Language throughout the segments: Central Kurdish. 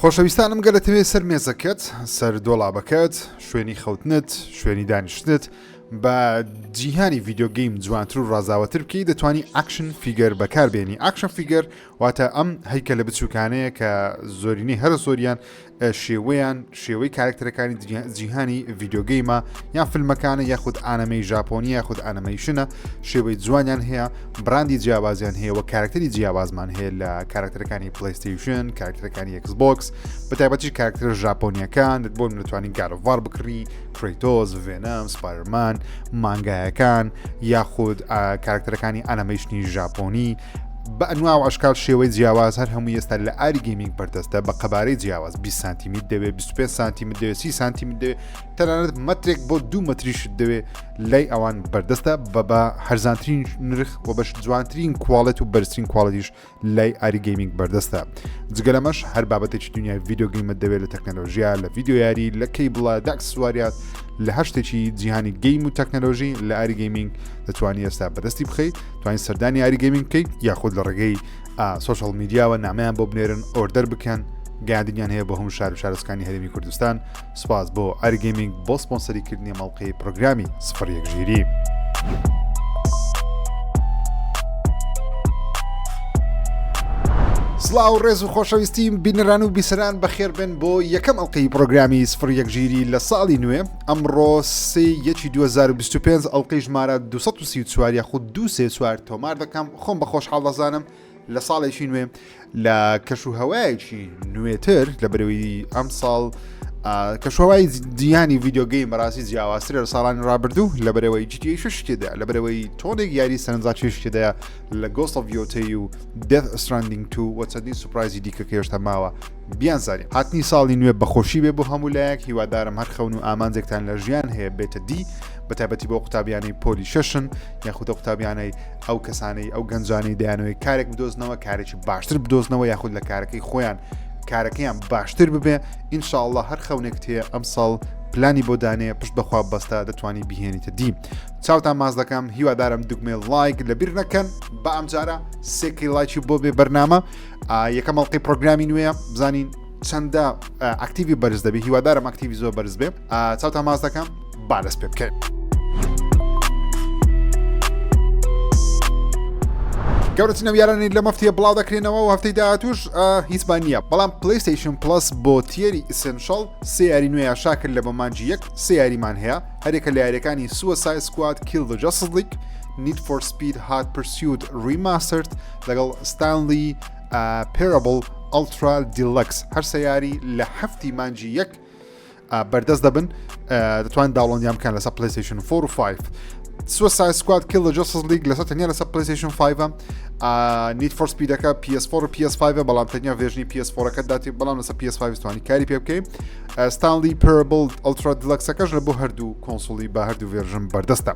خۆشەویستانم گەر دەتەوێت سەر مێزەکەت، سەر دۆڵابەکەت، شوێنی خەوتنت، شوێنی دانیشتنت بە جیهانی video game جوانتر و ڕازاوەتر بکەی دەتوانی action figure بەکاربێنی action figure واتە ئەم هەیکەلە بچووکانەیە کە زۆرینەی هەرە زۆریان شێوەیان شێوەی کارکتەرەکانی جیهانی video game ە یان فیلمەکانە یاخود ئانەمەی ژاپۆنی یاخود ئەنەمەیشنە شێوەی جوانیان هەیە براندی جیاوازیان هەیە و کارکتەری جیاوازمان هەیە لە کارکتەرەکانی PlayStation کارکتەرەکانی Xbox بە تایبەتی کارکتەرە ژاپۆنیەکان بۆ نتوانین God of War بکڕی Kratos Venom Spider-Man مانگایەکان یاخود کارکتەرەکانی ئەنەمەیشنی ژاپۆنی بە ئەنوا و ئەشکال شێوەی جیاواز هەر هەموو ئێستا لە ئاری Gaming بەردەستە بە قەبارەی جیاواز 20 سانتیمیت دەوێت 25 سانتیمت دەوێت 30 سانتیمت دەوێت تەنانەت مەترێک بۆ دوو مەتریشت دەوێت لای ئەوان بەردەستە بە بە هەرزانترین نرخ و بەش جوانترین quality و بەرزترین quality ش لای ئاری Gaming بەردەستە جگە لەمەش هەر بابەتێکی دنیای video game ت دەوێت لە تەکنەلۆژیا لە ڤیدیۆ یاری لە cable ە لە ئەکسسواریات لە هەر شتێکی جیهانی game و تەکنەلۆژی لە ئاری Gaming دەتوانی ئێستا بەدەستی بخەیت توانین سەردانی ئاری Gaming بکەیت یاخود لە ڕێگەی social media وە نامیان بۆ بنێرن order بکەن گەیاندنیان هەیە بۆ هەموو شار و شارۆچکانی هەرێمی کوردستان سپاس بۆ ئاری Gaming بۆ سپۆنسەری کردنی مەڵقەی پرۆگرامی سفر یەک ژیری. سڵاو ڕێز و خۆشەویستی بینەران و بیسەران بەخێربێن بۆ یەکەم ئەڵلقەی پرۆگرامی سفر یەک ژیری لە ساڵی نوێ ئەمڕۆ سێ یەکی 2025 ئەڵلقەی ژمارە 234 یاخود 234 تۆمار دەکەم خۆم بە خۆشحاڵ دەزانم لە ساڵێکی نوێ لە کەش و هەوایەکی نوێتر لە بەرەوەی ئەم ساڵ کەشوهوای جیهانی video game بەڕاستی جیاوازترە لە ساڵانی ڕابردوو لە بەرەوەی GTA شش تێدا لە بەرەوەی تۆنێک یاری سەرنجڕاکێش تێدایە لە Ghost of Yotei و Death Stranding 2 و چەندین surprise ی دیکە کە هێشتا ماوە بیانزانین هاتنی ساڵی نوێ بەخۆشی بێ بۆ هەموو لایەک هیوادارم هەر خەون و ئامانجێکتان لە ژیان هەیە بێتە دی بە تایبەتی بۆ قوتابیانەی پۆلی شەشن یاخود قوتابیانەی ئەو کەسانەی ئەو گەنجانەی دەیانەوەی کارێک بدۆزنەوە کارێکی باشتر بدۆزنەوە یاخود لە کارەکەی خۆیان کارەکەیان باشتر ببێ ئینشاءله هەر خەونێک تێ ئەمساڵ پلانی بۆ دانێ پشت بەخوا بەستە دەتوانی بهێنیتە دی چاوتان ماز دەکەم هیوادارم دوگمێ لایک لە بیر نەکەن بە ئەمجارە سێکی لایکی بۆ بێ بەرنامە یەکەم ئەڵقەی پرۆگرامی نوێیە بزانین چەندە active ی بەرز دەبێ هیوادارم active ی زۆر بەرز بێ چاوتان ماز دەکەم با دەست پێ بکەین. گەورەترین ئەو یارانەی لەم هەفتەیە بڵاو دەکرێنەوە و هەفتەی داهاتوش هیچمان نییە بەڵام PlayStation Plus بۆ tier ی Essential سێ یاری نوێ ئاشکرا کرد لە بۆ مانگی یەک سێ یاریمان هەیە هەرێکە لە یاریەکانی Suicide Squad Kill the Justice League Need for Speed Hot Pursuit Remastered لەگەڵ Stanley Parable Ultra Deluxe هەر سێ یاری لە هەفتی مانگی یەک بەردەست دەبن دەتوان download یان بکەن لەسەر PlayStation 4 و 5 Suicide Squad Kill the Justice League لەسەر تەنیا لەسەر PlayStation 5 Need for Speed ەکە PS4 و PS5 بەڵام تەنیا version ی PS4ەکە داتی بەڵام لەسەر PS5 توانی کاری پێ بکەیت Stanley Parable Ultra Deluxe ەکەش لە بۆ هەردوو console ی بە هەردوو version بەردەستە.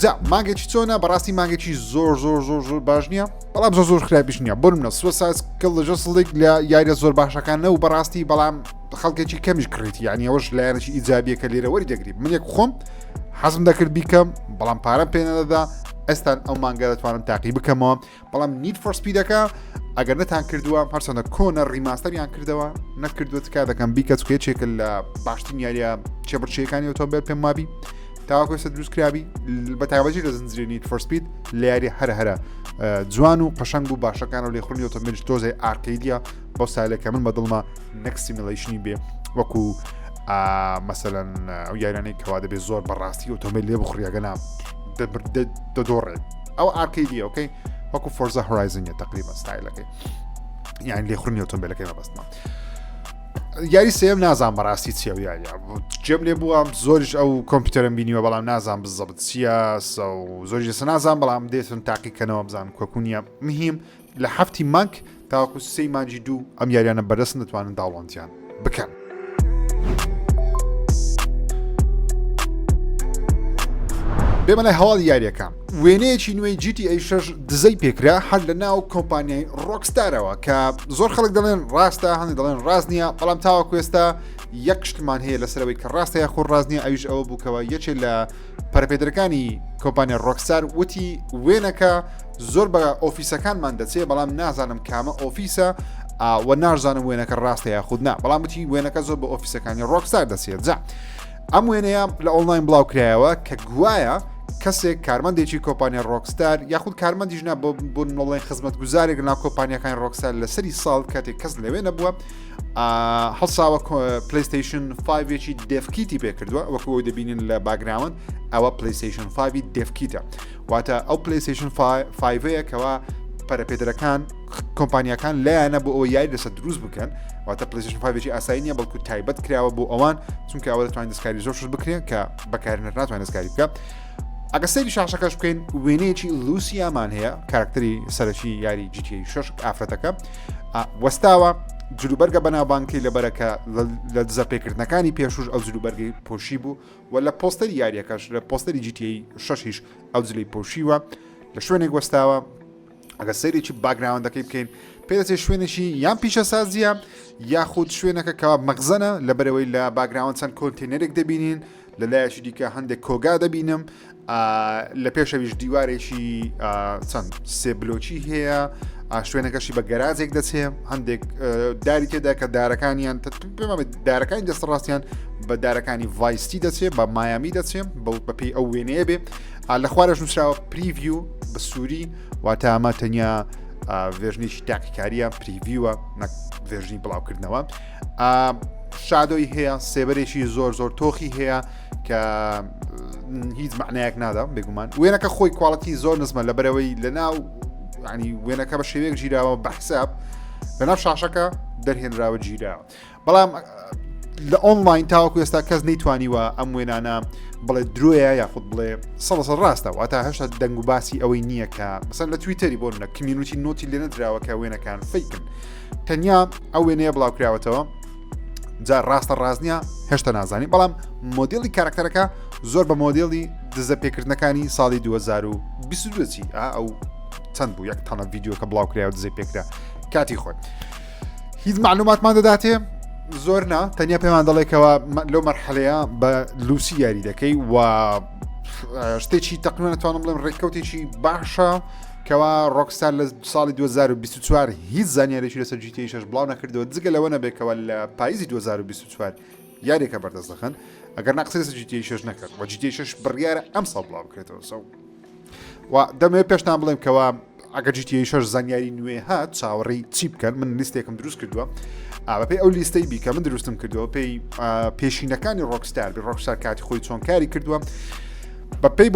جا مانگێکی چۆنە بەڕاستی مانگێکی زۆر زۆر زۆر زۆر باش نییە بەڵام زۆر زۆر خراپیش نییە بۆ منە Suicide Kill the Justice League لە یاریە زۆر باشەکان نە و بەڕاستی بەڵام خەڵکێکی کەمیش کڕیتی یعنی ئەوەش لایەنێکی ئیجابیەکە لێرە وەری دەگری من یەک خۆم حەزم دەکرد بیکەم بەڵام پارەم پێ نەدەدا ئێستان ئەو مانگە دەتوانم تاقی بکەمەوە بەڵام Need for Speed ەکە ئەگەر نەتان کردووە هەرچەندە کۆنە remaster یان کردەوە نەکردووە تکا دەکەم بیکە چکە یەکێکە لە باشترین یاریە چێبڕچیەکانی ئۆتۆمبیل پێم وابی تاوەکو ئێستا دروست کرابی بە تایبەتی لە زنجیرەی Need for Speed لە یاری هەرە هەرە جوان و قەشەنگ و باشەکان و لێخوڕنی ئۆتۆمبیل تۆزێ arcade یە بەو ستایلێک کە من بەدڵمە نەک simulation ی بێ وەکو مەسەلەن ئەو یاریانەی کەوا دەبێت زۆر بەڕاستی ئۆتۆمبیل لێ بخوڕیەگەنا دەدۆڕێت ئەو arcade ی okay وەکو Forza Horizon ە تقریبا ستایلەکەی یان لێخوڕنی ئۆتۆمبیلەکەی مەبەستمە یاری سێم نازان بەڕاستی چیە و یاریە جێم لێ بووە زۆریش ئەو کۆمپیوتەرم بینیوە بەڵام نازان بزەبت چییە زۆری لەسە نازان بەڵام دێتن تاقیکەنەوە بزان کۆکونیە مهم لە هەفتی مانگ تاوەکو سێی مانگی دوو ئەم یاریانە بەردەستن دەتوانن download یان بکەن. بێمە لای هەواڵی یاریەکان وێنەیەکی نوێی GTA 6 دزەی پێکرا هەر لە ناو کۆمپانیای Rockstar ەوە کە زۆر خەڵک دەڵێن ڕاستە هەندێک دەڵێن ڕاست نییە بەڵام تاوەکو ئێستا یەک شتمان هەیە لەسەرەوەی کە ڕاستە یاخود ڕاست نییە ئەویش ئەوە بووکەوە یەکێ لە پەرەپێدەرەکانی کۆمپانیا Rockstar وتی وێنەکە زۆر بە ئۆفیسەکانمان دەچێ بەڵام نازانم کامە ئۆفیسە. و ناشزانم وێنەکە ڕاستە یاخود نا بەڵام وتی وێنەکە زۆر بە ئۆفیسەکانی ڕۆکستار دەچێت جا ئەم وێنەیە لە ئۆنلاین بڵاو کرایەوە کە گوایە کەسێک کارمەندێکی کۆمپانیا ڕۆکستار یاخود کارمەندیش نا بۆ بۆ نۆڵێن خزمەتگوزارێک لەناو کۆمپانیاکانی ڕۆکستار لەسەری ساڵ کاتێک کەس لەوێ نەبووە هەڵساوە PlayStation 5 ێکی dev kit ی پێکردووە وەکو ئەوی دەبینن لە background ئەوە PlayStation 5 dev kit ە واتە ئەو PlayStation 5ەیە کەوا پەرەپێدەرەکان کۆمپانیاکان لایەنە بۆ ئەوە یاری لەسەر دروست بکەن واتە PlayStation 5 ئاسایی نیە بەڵکو تایبەت کراوە بۆ ئەوان چونکە ئەوە دەتوانین دەستکاری زۆر شت بکرێن کە بەکارهێنەر ناتوانێت دەستکاری بکە ئەگە سەیری شاشەکەش بکەین وێنەیەکی لوسیامان هەیە کارکتەری سەرەکی یاری GTA 6 ئافرەتەکە وەستاوە جلوبەرگە بەناوبانکەی لەبەرەکە لە دزەپێکردنەکانی پێشوش ئەو جلوبەرگەی پۆشی بوو و لە پۆستەری یاریەکەش لە پۆستەری GTA 6 ئەو جلی پۆشیوە لە شوێنێک وەستاوە ئەگە سەیرێکی background ەکەی بکەین پێدەچێت شوێنێکی یان پیشەسازیە یاخود شوێنەکە کەوا مەخزەنە لەبەرەوەی لە background چەند کۆنتێنەرێک دەبینین لە لایەکی دیکە هەندێک کۆگا دەبینم لە پێشەویش دیوارێکی چەند سێ بلۆکی هەیە شوێنەکەشی بە گەراجێک دەچێ هەندێک داری تێدا کە دارەکانیان دارەکانی دەست ڕاستیان بە دارەکانی Vice City دەچێ بە مایامی دەچێ بەپی ئەو وێنەیە بێ لە خوارەش نووسراوە preview بە سووری واتە ئەمە تەنیا version ێکی تاقیکاریە preview ە نەک version ی بڵاوکردنەوە shadow ی هەیە سێبەرێکی زۆر زۆر تۆخی هەیە کە هیچ معنایەک نادا بێگومان وێنەکە خۆی quality زۆر نزمە لە بەرەوەی لە ناو ینی وێنەکە بە شێوەیەک گیراوە بە حساب لەناو شاشەکە دەرهێنراوە گیراوە بەڵام لە ئۆنلاین تاوەکو ئێستا کەس نەیتوانیوە ئەم وێنانە بڵێ درۆیە یاخود بڵێ سەڵسە ڕاستە واتا هێشتا دەنگ و باسی ئەوەی نییە کە بەسەر لە تویتەری بۆ نە community note ی لێ نەدراوە کە وێنەکان fake ن تەنیا ئەو وێنەیە بڵاوکراوەتەوە جا ڕاستە ڕاست نییە هێشتا نازانی بەڵام مۆدلی کارکتەرەکە زۆر بە مۆدلی دزە پێکردنەکانی ساڵی 2022 چی ئەو چەند بوو یەک تەنە ڤیددیوکە بڵاو کرا و دزەی پێکرا کاتی خۆی هیچ معلوماتمان دەداتێ زۆر نا تەنیا پێمان دەڵێکەوە لەو مەرحەلەیە بە لوسی یاری دەکەی و شتێکی تەقریبەن توانم بڵێم ڕێککەوتێکی باشە کەوا ڕۆکستار لە ساڵی 2024 هیچ زانیارێکی لەسەر GTA 6 بڵاو نەکردەوە جگە لەوە نەبێت کەەوە لە پاییزی 2024 یاریەکە بەردەست دەخەن ئەگەر ناقسە لەسەر GTA 6 نەکرد و GTA 6 بڕیارە ئەم ساڵ بڵاو بکرێتەوە so و دەمەوێت پێشتان بڵێم کەوا ئەگەر GTA 6 زانیاری نوێ هات چاوەڕێی چی بکەن من لیستێکم دروست کردووە بەپێی ئەو لیستەی بیکە من دروستم کردووە پێی پێشینەکانی ڕۆکستار بی ڕۆکستار کاتی خۆی چۆن کاری کردووە بەپێی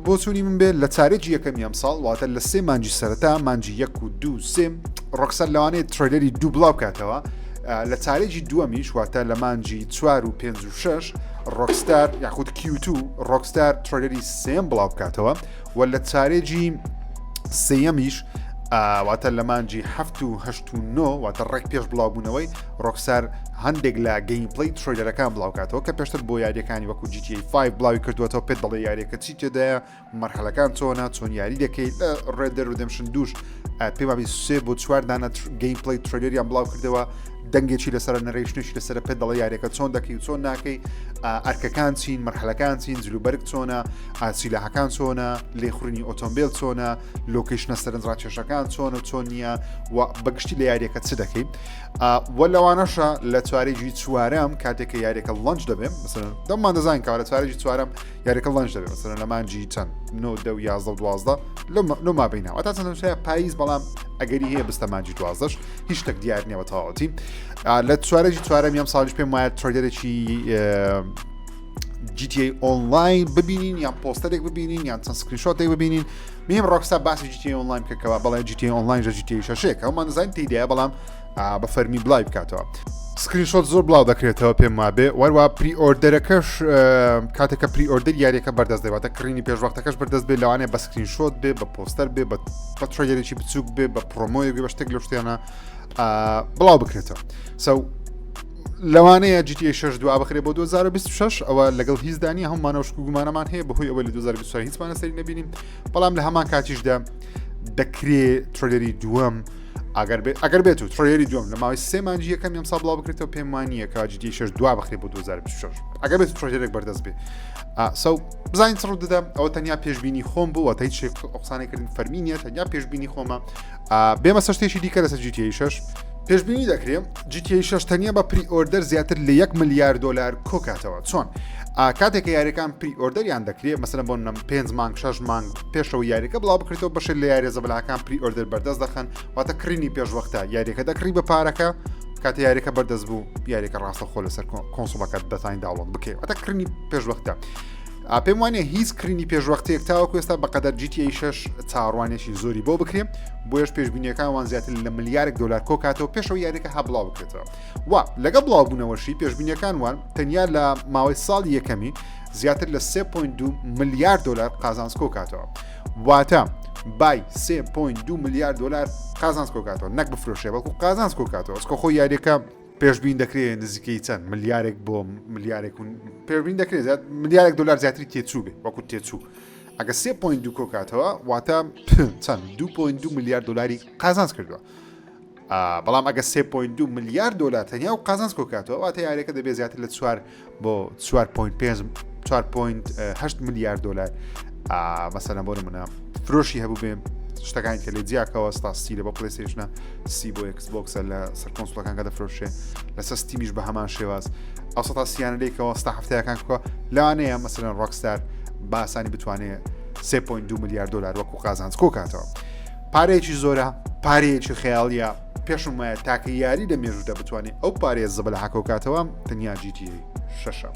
بۆچوونی من بێ لە چارێکی یەکەمی ئەم ساڵ واتە لە سێ مانجی سەرەتا مانجی یەک و دوو سێ ڕۆکستار لەوانەیە trailer ی دوو بڵاو کاتەوە لە چارێکی دووەمیش واتە لە مانجی چوار و پێنج و شەش ڕۆکستار یاخود Q2 ڕۆکستار trailer ی سێم بڵاو بکاتەوە و لە چارێکی سێیەمیش واتە لە مانجی هەفت و هەشت و نۆ واتە ڕێک پێش بڵاوبوونەوەی ڕۆکستار هەندێک لە gameplay trailer ەکان بڵاوکاتەوە کە پێشتر بۆ یاریەکانی وەکو GTA 5 بڵاوی کردووەتەوە پێت دەڵێ یاریەکە چی تێدایە مەرحەلەکان چۆنە چۆن یاری دەکەیت لە Red Dead Redemption دووش پێمابی سێ بۆ چوار دانە gameplay trailer یان بڵاو کردەوە دەنگێکی لەسەر narration ێکی لەسەر پێ دەڵێ یاریەکە چۆن دەکەی و چۆن ناکەی ئەرکەکان چین مەرحەلەکان چین جلوبەرگ چۆنە سیلاحەکان چۆنە لێخورینی ئۆتۆمبیل چۆنە location ە سەرنجڕاکێشەکان چۆنە و چۆن نییە و بەگشتی لە یاریەکە چ دەکەی وە لەوانەشە لە چوارێکی چوارەم کاتێک کە یاریەکە launch دەبێت مثلەن دەممان دەزانین کە لە چوارێکی چوارەم یاریەکە launch دەبێت مثلەن لە مانجی چەند نۆ دە و 11 و 12 لەو مابینەوە تا چەند پاییز بەڵام ئەگەری هەیە بستە مانجی دوازدەش هیچ شتێک دیار نییە بە تەواوەتی لە چوارێکی چوارەم یەم ساڵیش پێم وایە trailer ێکی GTA Online ببینین یان پۆستەرێک ببینین یان چەند screenshot ێک ببینین میم ڕۆکستار باسی GTA Online بکەکەوە بەڵێ GTA Online ژە GTA شەشێک ئەومان دەزانین تێیدایە بەڵام بە فەرمی بڵاوی بکاتەوە. screenshot زۆر بڵاو دەکرێتەوە پێم وابێ وەروە pre-order ەکەش کاتێکە pre-order یاریەکە بەردەست دەباتە کڕینی پێشوەختەکەش بەردەست بێ لەوانەیە بە screenshot بێ بە پۆستەر بێ بە trailer ێکی بچووک بێ بە promo یەک بێ بە شتێک لەو شتیانە بڵاو بکرێتەوە so لەوانەیە GTA 6 دوا بخرێ بۆ 2026 ئەوە لەگەڵ هیچدانی هەمومانەوە شک و گومانەمان هەیە بەهۆی ئەوەی لە 2024 هیچمانە سەری نەبینین بەڵام لە هەمان کاتیشدا دەکرێ trailer ی دووەم ئەگەر بێت ئەگەر بێت و trailer ی دووەم لە ماوەی سێ مانجی یەکەم ئەم ساڵ بڵاو بکرێتەوە پێم وان نییە کە GTA 6 دوا بخرێ بۆ 2026 ئەگەر بێت trailer ێک بەردەست بێ so بزانین چ ڕوو دەدا ئەوە تەنیا پێشبینی خۆم بوو واتە هیچ قسانێکردن فەرمی نییە تەنیا پێشبینی خۆمە بێمە سەر شتێکی دیکە لەسەر GTA 6. پێشبینی دەکرێ GTA 6 تەنیا بە pre-order زیاتر لە 1 ملیار دلار کۆکاتەوە. چۆن؟ کاتێک کە یاریەکان pre-order یان دەکرێت، مەسەلەن بۆ نم 5 مانگ 6 مانگ پێشەوە یاریەکە بڵاو بکرێتەوە، بەشێک لە یاریە زەبەلاکان pre-order بەردەست دەخەن، واتە کڕینی پێشوەختە یاریەکە دەکڕی بە پارەکە، کاتێ یاریەکە بەردەست بوو یاریەکە ڕاستە خۆ لەسەر console ەکە دەتوانین download بکەیت، واتە کڕینی پێشوەختە. پێم وانە هیچ کڕینی پێشوەختەیەک تاوەکو ئێستا بەقەدەر GTA 6 چاوەڕوانێکی زۆری بۆ بکرێ، بۆیەش پێشبینیەکان وان زیاتر لە ملیارێک دلار کۆکاتەوە پێشەوە یاریەکە ها بڵاو بکرێتەوە. و لەگەڵ بڵاوبوونەوەشی پێشبینیەکان وان تەنیا لە ماوەی ساڵی یەکەمی زیاتر لە 3.2 ملیار دلار قازانج کۆکاتەوە، واتە بای 3.2 ملیار دلار قازانج کۆکاتەوە، نەک بفرۆشێ بەڵکو قازانج کۆکاتەوە. چکە خۆی یاریەکە پێشبین دەکرێت نزیکەی چەند ملیارێک بۆ ملیارێک و پێشبین دەکرێت زیاد ملیارێک دلار زیاتری تێچوو بێ وەکو تێچوو. ئەگە 3.2 کۆکاتەوە واتە چەند 2.2 ملیار دلاری قازانج کردووە. بەڵام ئەگە 3.2 ملیار دلار تەنیا و قازانج کۆکاتەوە واتە یاریەکە دەبێت زیاتر لە 4 بۆ 4.5 4.8 ملیار دلار مەسەلەن بۆ نمونە فرۆشی هەبوو بێ. شتەکانی کە لێ جیاکەوە ستا سی لە بۆ PlayStation ە، سی بۆ Xbox ە، لە سەر console ەکان کە دەفرۆشێ لەسەر Steam یش بە هەمان شێواز ئەو سەتا سیانە لێکەوە ستا هەفتەیەکان بکە، لەوانەیە مەسەلەن Rockstar بە ئاسانی بتوانێت 3.2 ملیار دلار وەکو قازانج کۆکاتەوە. پارەیەکی زۆرە، پارەیەکی خەیاڵیە. پێشم وایە تاکە یاری لە مێژوودا بتوانێت ئەو پارەیە زەبەلاحە کۆکاتەوە تەنیا GTA شەشە.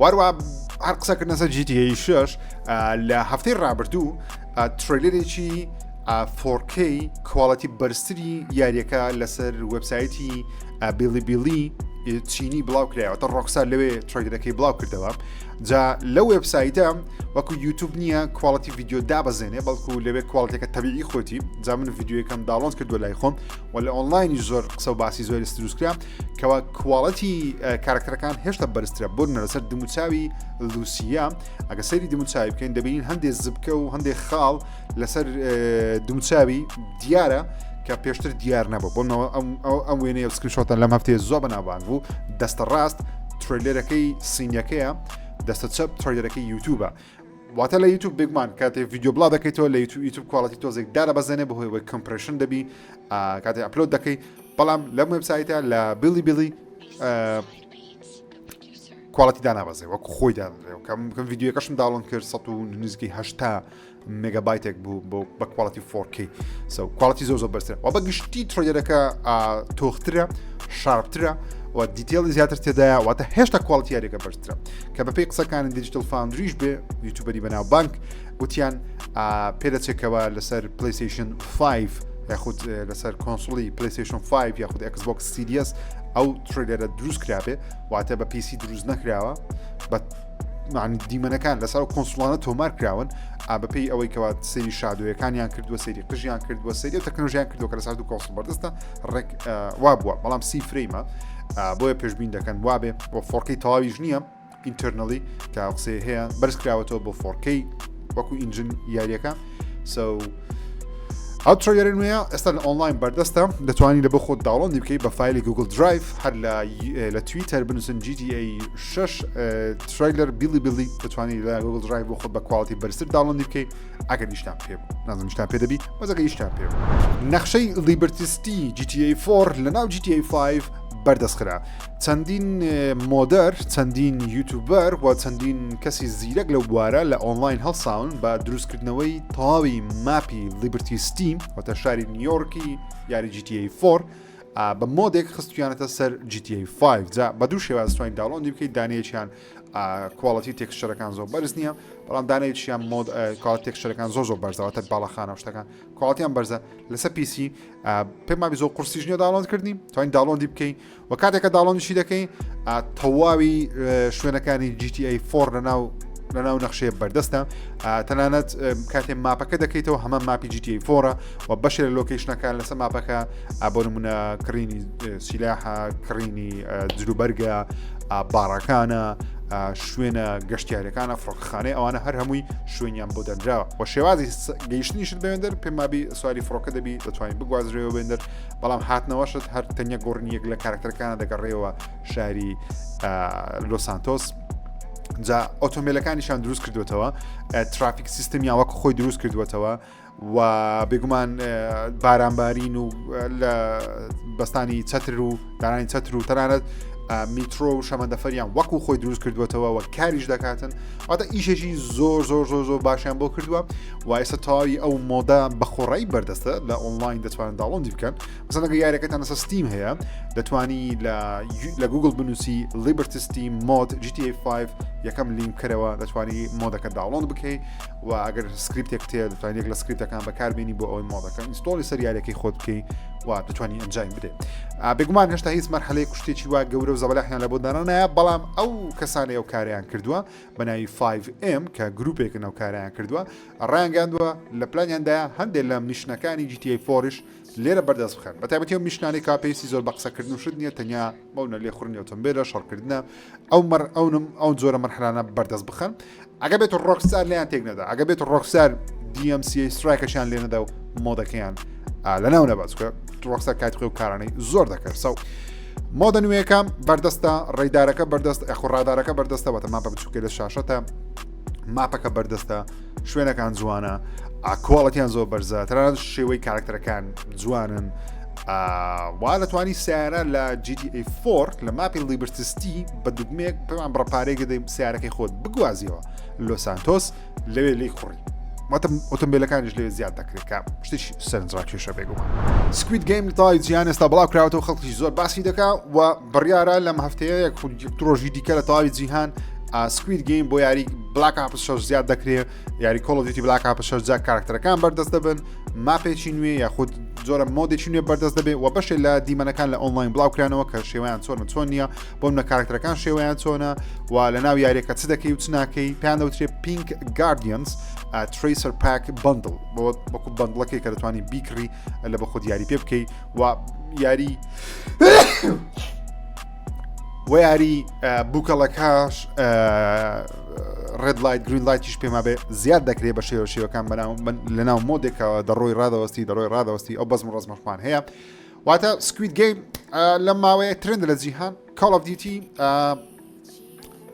واروە هەر قسەکردنە سەر GTA 6، لە هەفتەی ڕابردوو trailer ێکی 4K quality بەرزتری یاریەکە لەسەر وبسایتی Bilibili چینی بڵاو کرایەوە. تا Rockstar لەوێ trailer ەکەی بڵاو کردەوە. جا لەو وبسایتە وەکو یوتوب نییە quality ڤیدیۆ دابەزێنێ، بەڵکو لەوێ quality ەکە تەبیعی خۆتی. جا من ڤیدیۆیەکەم download کردووە لای خۆم و لە ئۆنلاینی زۆر قسە و باسی زۆری دروستکرا کەوا quality کارکتەرەکان هێشتا بەرزترە. بۆ لەسەر دموچاوی لوسیا ئەگە سەیری دموچاوی بکەین دەبینین هەندێک زبکە و هەندێک خاڵ لەسەر دموچاوی دیارە کە پێشتر دیار نەبوو. بۆنەوە ئەم وێنەیە و screenshot ە لەم هەفتەیە زۆر بەناوبانگ بوو. دەستە ڕاست trailer ەکەی سینیەکەیە، دەستە چەپ trailer ەکەی یوتیوبە. واتە لە یوتیوب بێگومان کاتێ ڤیدیۆ بڵاو دەکەیتەوە لە یوتیوب، یوتیوب quality تۆزێک دادەبەزێنێ بەهۆی وەی compression دەبی کاتێ upload دەکەی، بەڵام لەم وێبسایتە لە Bilibili quality دانابەزێ، وەکو خۆی دادرێ. کەم کەم ڤیدیۆکەشم download کرد 100 و نزیکەی 80 مێگابایتێک بوو بۆ بە quality 4K، so quality زۆر زۆر بەرزترە و بە گشتی trailer ەکە تۆخترە، sharp ترە و detail ی زیاتر تێدایە، واتە هێشتا quality یاریەکە بەرزترە. کە بەپێی قسەکانی Digital Foundry ش بێ، یوتیوبەری بەناو بانک، وتیان پێدەچێتەوە لەسەر PlayStation 5 یاخود لەسەر console ی PlayStation 5 یاخود Xbox Series ئەو trailer ە دروست کرابێ، واتە بە PC دروست نەکراوە، بە معنی دیمەنەکان لەسەر ئەو console انە تۆمار کراون. بەپێی ئەوەی کەوا سەیری shadow یەکانیان کردووە، سەیری قژیان کردووە، سەیری ئەو تەکنۆلۆژیان کردووە کە لەسەر دوو console بەردەستە، ڕێک وا بووە، بەڵام سی frame ە، بۆیە پێشبین دەکەن وابێ بۆ 4K تەواویش نییە internally کە قسەی هەیە بەرز کراوەتەوە بۆ 4K وەکو engine یاریەکە. so ئەو trailer ە نوێیە ئێستا لە ئۆنلاین بەردەستە، دەتوانی لە بۆ خۆت download ی بکەیت بە file ی Google Drive. هەر لە تویتەر بنووسن GTA 6 trailer Bilibili، دەتوانی لە Google Drive بۆ خۆت بە quality بەرزتر download ی بکەیت ئەگەر نیشتان پێ بوو. نازم نیشتان پێ دەبی بەس ئەگەر ئیشتان پێ بوو. نەخشەی Liberty City GTA 4 لە ناو GTA 5 بەردەست خرا. چەندین modder، چەندین یوتیوبەر و چەندین کەسی زیرەک لەو بوارە لە ئۆنلاین هەڵساون بە دروستکردنەوەی تەواوی map ی Liberty City، واتە شاری نیویۆرکی یاری GTA 4، بە mod ێک خستویانەتە سەر GTA 5. جا بە دوو شێواز توانین download ی بکەیت. دانەیەکیان quality texture ەکان زۆر بەرز نییە، بەڵام دانەیەکیان mod quality texture ەکان زۆر زۆر بەرزەوەتە باڵەخانە و شتەکان quality یان بەرزە. لەسەر PC پێم وابی زۆر قورسیش نییە download کردنی، توانین download ی بکەین و کاتێکە download یشی دەکەین تەواوی شوێنەکانی GTA 4 لەناو نەخشەیە بەردەستە. تەنانەت کاتێ map ەکە دەکەیتەوە هەمان map ی GTA 4 و بەشێ لە location ەکان لەسەر map ەکە، بۆ نمونە کڕینی سیلاحە، کڕینی جلوبەرگە، باڕەکانە، شوێنە گەشتیارەکانە، فڕۆکەخانەی، ئەوانە هەر هەمووی شوێنیان بۆ دەنراوە و شێوازی گەیشتنیشت بەوێندەر پێم وابی سواری فڕۆکە دەبی دەتوانین بگوازرەوە بێندەر، بەڵام هاتنەوەشت هەر تەنیا گۆڕینی یەک لە کارکتەرەکانە دەگەڕێەوە شاری لۆسانتۆس. جا ئۆتۆمبیلەکانیشان دروست کردوێتەوە، traffic system یان وەک خۆی دروست کردوێتەوە. و بێگومان بارانبارین و لە بەستانی چەتر و دانانی چەتر و تەنانەت میترۆ و شەمەندەفەریان وەکو خۆی دروست کردووەتەوە و کاریش دەکاتن واتە ئیشێکی زۆر زۆر زۆر زۆر باشیان بۆ کردووە و ئێستا تەواوی ئەو mod ە بەخۆڕایی بەردەستە لە ئۆنلاین دەتوانن download ی بکەن مەسەن ئەگەر یاریەکەتان لەسەر Steam هەیە دەتوانی لە گوگل بنووسی Liberty City mod GTA 5 یەکەم لینک کەرەوە دەتوانی mod ەکە download بکەیت و ئەگەر script ێک تێ دەتوانانی یەک لە script ەکان بەکاربێنی بۆ ئەوەی mod ەکە install ی سەر یاریەکەی خۆت بکەی و دەتوانی ئەنجامی بدەیت بێگومان هێشتا هیچ مەرحەلەی کوشتێکی وا گەورە و زەبەلاحیان لە بۆ دانانایە بەڵام ئەو کەسانەی ئەو کاریان کردووە بە ناوی 5M کە گروپێکن ئەو کاریان کردووە ڕایانگەیاندووە لە پلانیاندایە هەندێک لە mission ەکانی GTA 4 لێرە بەردەست بخەن بە تایبەتی ئەو mission انەی کا پێویستی زۆر بە قسەکردن و شت نییە تەنیا بەونە لێخوڕنی ئۆتۆمبیلە شەڕکردنە ئەو مەر ئەونم ئەو جۆرە مەرحلانە بەردەست بخەن ئەگە بێت Rockstar لیان تێک نەدا ئەگە بێت Rockstar DMCA strike ەشیان لێ نەدا و mod ەکەیان لەناو نەبات چونکە Rockstar کاتی خۆی و کارانەی زۆر دەکرد so mod ە نوێیەکە بەردەستە radar ەکە بەردەست ئەخۆ ڕادارەکە بەردەستە واتە map ە بچووکە لە شاشەتە map ەکە بەردەستە شوێنەکان جوانە quality یان زۆر بەرزە تەنانەت شێوەی کارکتەرەکان جوانن وا دەتوانی سیارە لە GTA 4 لە map ی Liberty City بە دوگمێک پێمان بڕە پارەیەک دەدەی سیارەکەی خۆت بگوازیەوە لۆسانتۆس لەوێ لی خوڕی واتە ئۆتۆمبیلەکانیش لێ زیاد دەکرێت کە شتێکی سەرنجڕاکێشە بێگومان Squid Game لە تەواوی جیهان ئێستا بڵاو کراوەتەوە خەڵکی زۆر باسی دەکا و بڕیارە لەم هەفتەیە یەک ڕۆژی دیکە لە تەواوی جیهان Squid Game بۆ یاری Black Ops 6 زیاد دەکرێت یاری Call of Duty Black Ops 6 جا کارکتەرەکان بەردەست دەبن map ێکی نوێ یاخود جۆرە mod ێکی نوێ بەردەست دەبێت و بەشێ لە دیمەنەکان لە ئۆنلاین بڵاوکرانەوە کە شێوەیان چۆنە چۆن نییە بۆ منە کارکتەرەکان شێوەیان چۆنە و لە ناو یاریەکە چ دەکەی و چ ناکەی پێیان دەوترێ Pink Guardians Tracer Pack Bundle بۆ وەکو bundle ەکەی کە دەتوانی بیکڕی لە بە خۆت یاری پێ بکەی و یاری و یاری بووکەڵەکەش red light green light یش پێما بێ زیاد دەکرێت بە شێوە شێوەکان بەناو لە ناو mod ێکەوە دەڕۆی ڕادەوەستی دەڕۆی ڕادەوەستی ئەو بەزم ڕزمەشمان هەیە واتە Squid Game لەم ماوەیە trend لە جیهان Call of Duty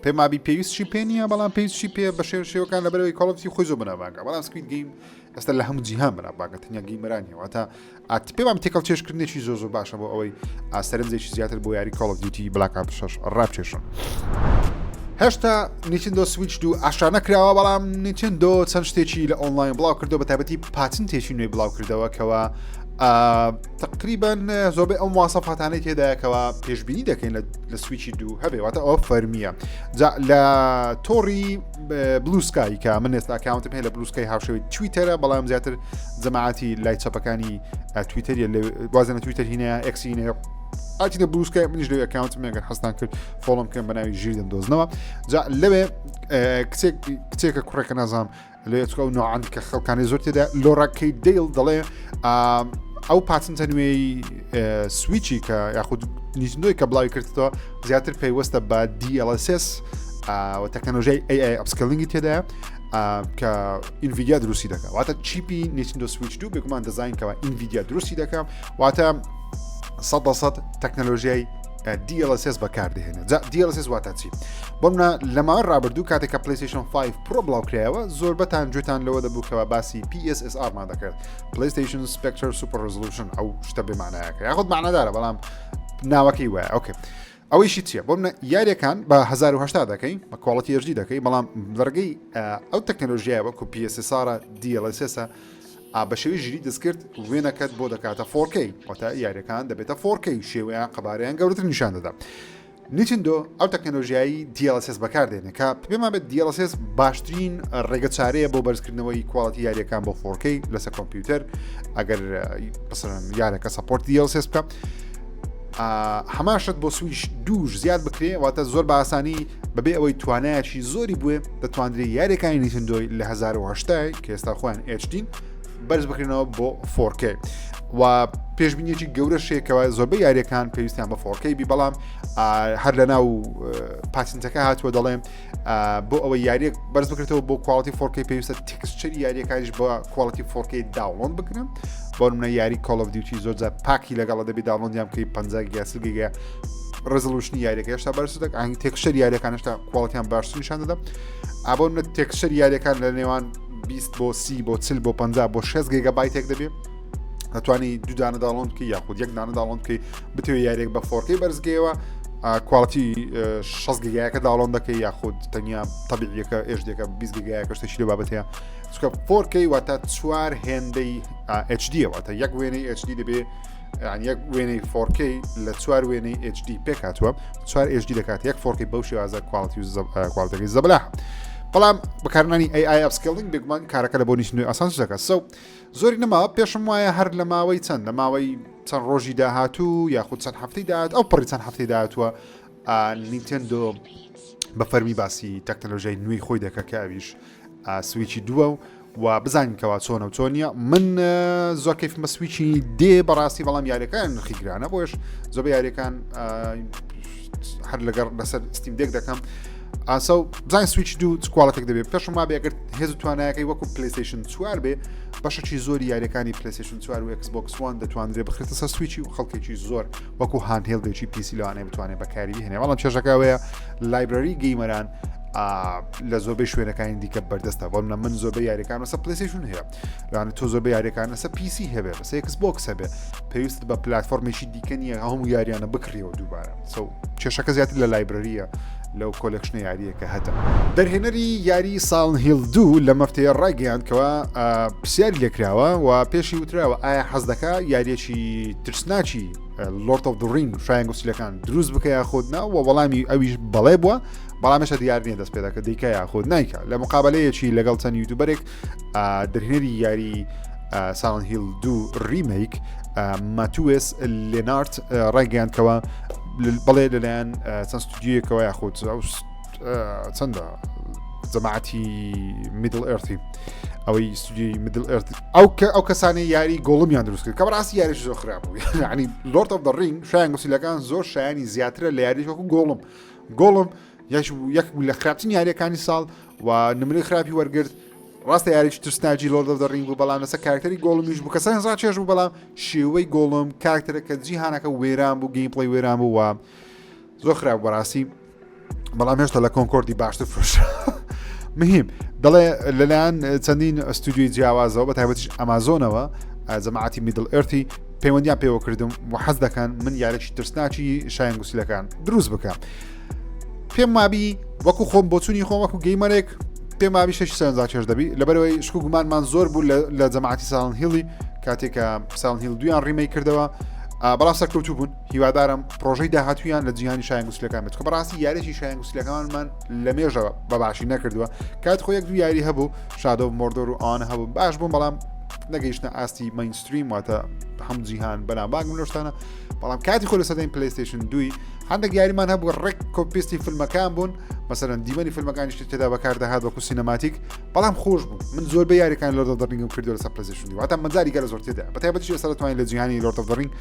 پێمابی پێویستشی پێ نییە بەڵام پێویستشی پێ بە شێوە شێوەکان لەبەرەوەی Call of Duty خۆی زۆر بەناوبانگە بەڵام Squid Game ئێستا لە هەموو جیهان بەناوبانگە تەنیا gamer انی واتە ئاتی پێ وام تێکەڵ چێشکردنێکی زۆر زۆر باشە بۆ ئەوەی ئاسەرنجێکی زیاتر بۆ یاری Call of Duty Black Ops 6 ڕابکێشن. هێشتا Nintendo Switch دوو ئاشکرا نەکراوە بەڵام Nintendo چەند شتێکی لە ئۆنلاین بڵاو کردەوە بە تایبەتی patent ێکی نوێی بڵاو کردەوە کەەوە تقریبا زۆربەی ئەو مواسەفاتانەی تێدایەکەوە پێشبینی دەکەین لە سویچی دوو هەبێ واتە ئەوە فەرمیە جا لە تۆڕی Bluesky کە من ئێستا account م هەیە لە Bluesky هاوشێوەی تویتەرە بەڵام زیاتر جەماعەتی لای چەپەکانی تویتەریە وازنە تویتەر هینەیە ئەکسی هینەیە ئاچینە Bluesky منیش لەوێ account م ئەگەر حەستان کرد follow م بکەن بە ناوی ژیر دەمدۆزنەوە جا لەوێ کچێک کچێکە کوڕێکە نازانم لێ چکە و نوعاند کە خەڵکانی زۆر تێدا لۆڕاکەی دەیڵ دەڵێ ئەو patent ە نوێی سویچی کە یاخود Nintendo ی کە بڵاوی کردەوە زیاتر پەیوەستە بە DLSS و تەکنەلۆژیای AI upscaling ی تێدایە کە Nvidia دروستی دەکات واتە chip ی Nintendo Switch دوو بێگومان دەزانین کەەوە Nvidia دروستی دەکات واتە سەد تەکنەلۆژیای DLSS بەکاردەهێنێت جا DLSS واتە چی؟ بۆ منە لە ماوەی ڕابردوو کاتێک کە PlayStation 5 Pro بڵاوکرایەوە زۆربەتان گوێتان لەوە دەبوو کەوا باسی PSSR مان دەکرد PlayStation Spectral Super Resolution ئەو شتە بێمانایەکە یاخود معنادارە بەڵام ناوەکەی وایە okay ئەوەیشی چییە بۆ منە یاریەکان بە 1080 دەکەی بە quality HD دەکەی بەڵام لەڕگەی ئەو تەکنەلۆژیای وەکو PSSR DLSS ئا بە شێوەی ژیری دەستکرد وێنەکەت بۆ دەکاتە 4K واتە یاریەکان دەبێتە 4K شێوەیان قەبارەیان گەورەتر نیشان دەدا Nintendo ئەو تەکنەلۆژیایی DLSS بەکاردێنێ کە پێمان بێت DLSS باشترین ڕێگە چارەیە بۆ بەرزکردنەوەی quality یاریەکان بۆ 4K لەسەر کۆمپیوتەر ئەگەر بەسەرەن یارەکە support DLSS بکە هەمان شت بۆ سویش دووش زیاد بکرێ واتە زۆر بە ئاسانی بەبێ ئەوەی توانایەکی زۆری بوێ دەتواندرێ یاریەکانی Nintendo ی لە 1970 کە ئێستا خۆیان HD ن بەرز بکرێنەوە بۆ 4K و پێشبینیەکی گەورە شێکەوە زۆربەی یاریەکان پێویستیان بە 4K بی بەڵام هەر لە ناو patent ەکە هاتووە دەڵێم بۆ ئەوەی یاریەک بەرز بکرێتەوە بۆ quality 4K پێویستە texture ی یاریەکانیش بە quality 4K download بکرن بۆ منە یاری Call of Duty زۆر جار pack ی لەگەڵە دەبی download یان بکەی 50 گیگا 40 گیگا resolution ی یاریەکە هێشتا بەرز دەک ئەنگ texture یاریەکان هێشتا quality یان باشتر نیشان دەدا ئابۆ منە texture یاریەکان لە نێوان 20 بۆ 30 بۆ 40 بۆ 50 بۆ 6 گێگابایتێک دەبێت دەتوانی دوو دانە download بکەی یاخود یەک دانە download بکەی بتەوێ یاریێک بە 4K بەرزگەیەوە quality 6 گیگایەکە download دەکەی یاخود تەنیا تەبیعیەکە HD ەکە 20 گیگایەکە شتێکی لە بابەتەیە چونکە 4K واتە چوار هێندەی HD واتە یەک وێنەی HD دەبێ یان یەک وێنەی 4K لە چوار وێنەی HD پێک هاتووە چوار HD دەکات یەک 4K بەو شێوازە quality و quality ەکەی زەبەلاح بەڵام بەکارنانی AI upscaling بێگومان کارەکە لە بۆ نیشتنوی ئاسان دەکات so زۆری نەماوە پێشم وایە هەر لە ماوەی چەند لە ماوەی چەند ڕۆژی داهاتوو یاخود چەند هەفتەی داهات ئەو پڕی چەند هەفتەی داهاتووە نینتێندۆ بە فەرمی باسی تەکنەلۆژیای نوێی خۆی دەکە کە ئەویش سویچی دووە و و بزانین کەوا چۆنە و چۆن نییە من زۆر کەیفم بە سویچی دێ بەڕاستی بەڵام یاریەکان نرخی گرانە بۆش زۆر یاریەکان هەر لەگەڕ لەسەر Steam Deck دەکەم ئاسە و بزانین سویچ دوو چ quality ێک دەبێت پێشم وابێ ئەگەر هێز و توانایەکەی وەکو PlayStation چوار بێ بەشێکی زۆری یاریەکانی PlayStation چوار و Xbox One دەتوانرێ بخرێتە سەر سویچی و خەڵکێکی زۆر وەکو handheld ێکی PC لەوانەیە بتوانێت بەکاری بهێنێ بەڵام چێژەکە ئەوەیە library gamer ان لە زۆربەی شوێنەکانی دیکە بەردەستە بۆ منە من زۆربەی یاریەکان لەسەر PlayStation هەیە لەوانە تۆ زۆربەی یاریەکان لەسەر PC هەبێ بەسە Xbox هەبێ پێویست بە پلتفۆرمێکی دیکە نییە هەموو یاریانە بکڕیەوە دووبارە so کێشەکە زیاتر لە library ە لەو collection ە یاریە کە هەتە. دەرهێنەری یاری Silent Hill دوو لەم هەفتەیە ڕایگەیاند کەوا پرسیاری لێکراوە و پێشی وتراوە ئایا حەز دەکا یاریەکی ترسناکی Lord of the Ring شایان گوستیلەکان دروست بکە یاخود نا و وەڵامی ئەویش بەڵێ بووە بەڵام هێشتا دیار نییە دەست پێ دەکە دیکە یاخود نیکە لە مقابلەیەکی لەگەڵ چەند YouTuber ێک دەرهێنەری یاری Silent Hill دوو remake ماتوێس لێنارد ڕایگەیاندکەوە بەڵێ لەلایەن چەند ستودیویەکەوە یاخود ئەو چەندە جەماعەتی Middle Earth ی ئەوەی ستودیوی Middle Earth ئەو کە ئەو کەسانی یاری گۆڵمیان دروست کرد کە بەڕاستی یاریش زۆر خراپ بوو یعنی Lord of the Ring شایان گوسیلەکان زۆر شایانی زیاترە لە یاریش وەکو گۆڵم گۆڵم یەک بوو لە خراپترین یاریەکانی ساڵ و نمرەی خراپی وەرگرت ڕاستە یاریی ترسناکی Lord of the Ring بوو بەڵام لەسەر کارکتەری گۆڵمیش بوو کە سەرنجڕا چێژ بوو بەڵام شێوەی گۆڵم کارکتەرەکە جیهانەکە وێران بوو gameplay وێران بوو و زۆر خراپ بەڕاستی بەڵام هێشتا لە کۆنکۆردی باشتر فرۆش مهم دەڵێ لەلایەن چەندین ئەستودیوی جیاوازەوە بە تایبەتیش ئەمازۆنەوە جەماعەتی Middle Earth ی پەیوەندیان پێوە کردم و حەز دەکەن من یارێکی ترسناکی شایان گوسلەکان دروست بکەم پێم وابی وەکو خۆم بۆچوونی خۆم وەکو gamer ێک پێم وابی شەش سەرنجا چێژ دەبی لەبەرەوەی شک و گومانمان زۆر بوو لە جەماعەتی Silent Hill ی کاتێک کە Silent Hill دویان remake کردەوە بەڵام سەرکەوتوو بوون هیوادارم پرۆژەی داهاتویان لە جیهانی شایان گوسلەکان بێت کە بەڕاستی یاریی شایان گوسلەکانمان لە مێژەوە بە باشی نەکردووە کات خۆ یەک دوو یاری هەبوو Shadow Mordor و ئەوانە هەبوو باش بوون بەڵام نەگەیشتە ئاستی mainstream واتە هەموو جیهان بەنابانگ لەشتانە بەڵام کاتی خۆ لە سەدەی PlayStation دوی هەندێک یاریمان هەبوو ڕێک copy paste ی فیلمەکان بوون مەسەرەن دیمەنی فیلمەکانیش تێدا بەکاردەهات وەکو cinematic بەڵام خۆش بوو من زۆر بە یاریەکان Lord of the Ring م کردو لەسەر PlayStation واتە مەجاری گەلە زۆر تێدا بە تایبەتیش ئێستا دەتوانین لە جیهانی Lord of the Ring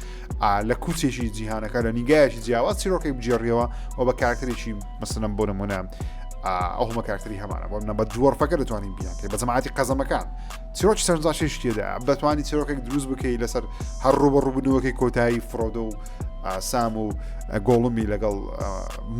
لە کوچێکی جیهانەکە لە نیگایەکی جیاواز چیرۆکێک بگێڕیەوە و بە کارکتەرێکی مەسەلەن بۆ نمونە ئەو هەمە کارکتەری هەمانە بۆ منە بە dwarf ەکە دەتوانین بیانکەی بە جەماعەتی قەزەمەکان چیرۆکی سەرنجڕاکێش تێدا دەتوانی چیرۆکێک دروست بکەی لەسەر هەر ڕوبەڕوبنەوەکەی کۆتایی فرۆدۆ و سام و گۆڵمی لەگەڵ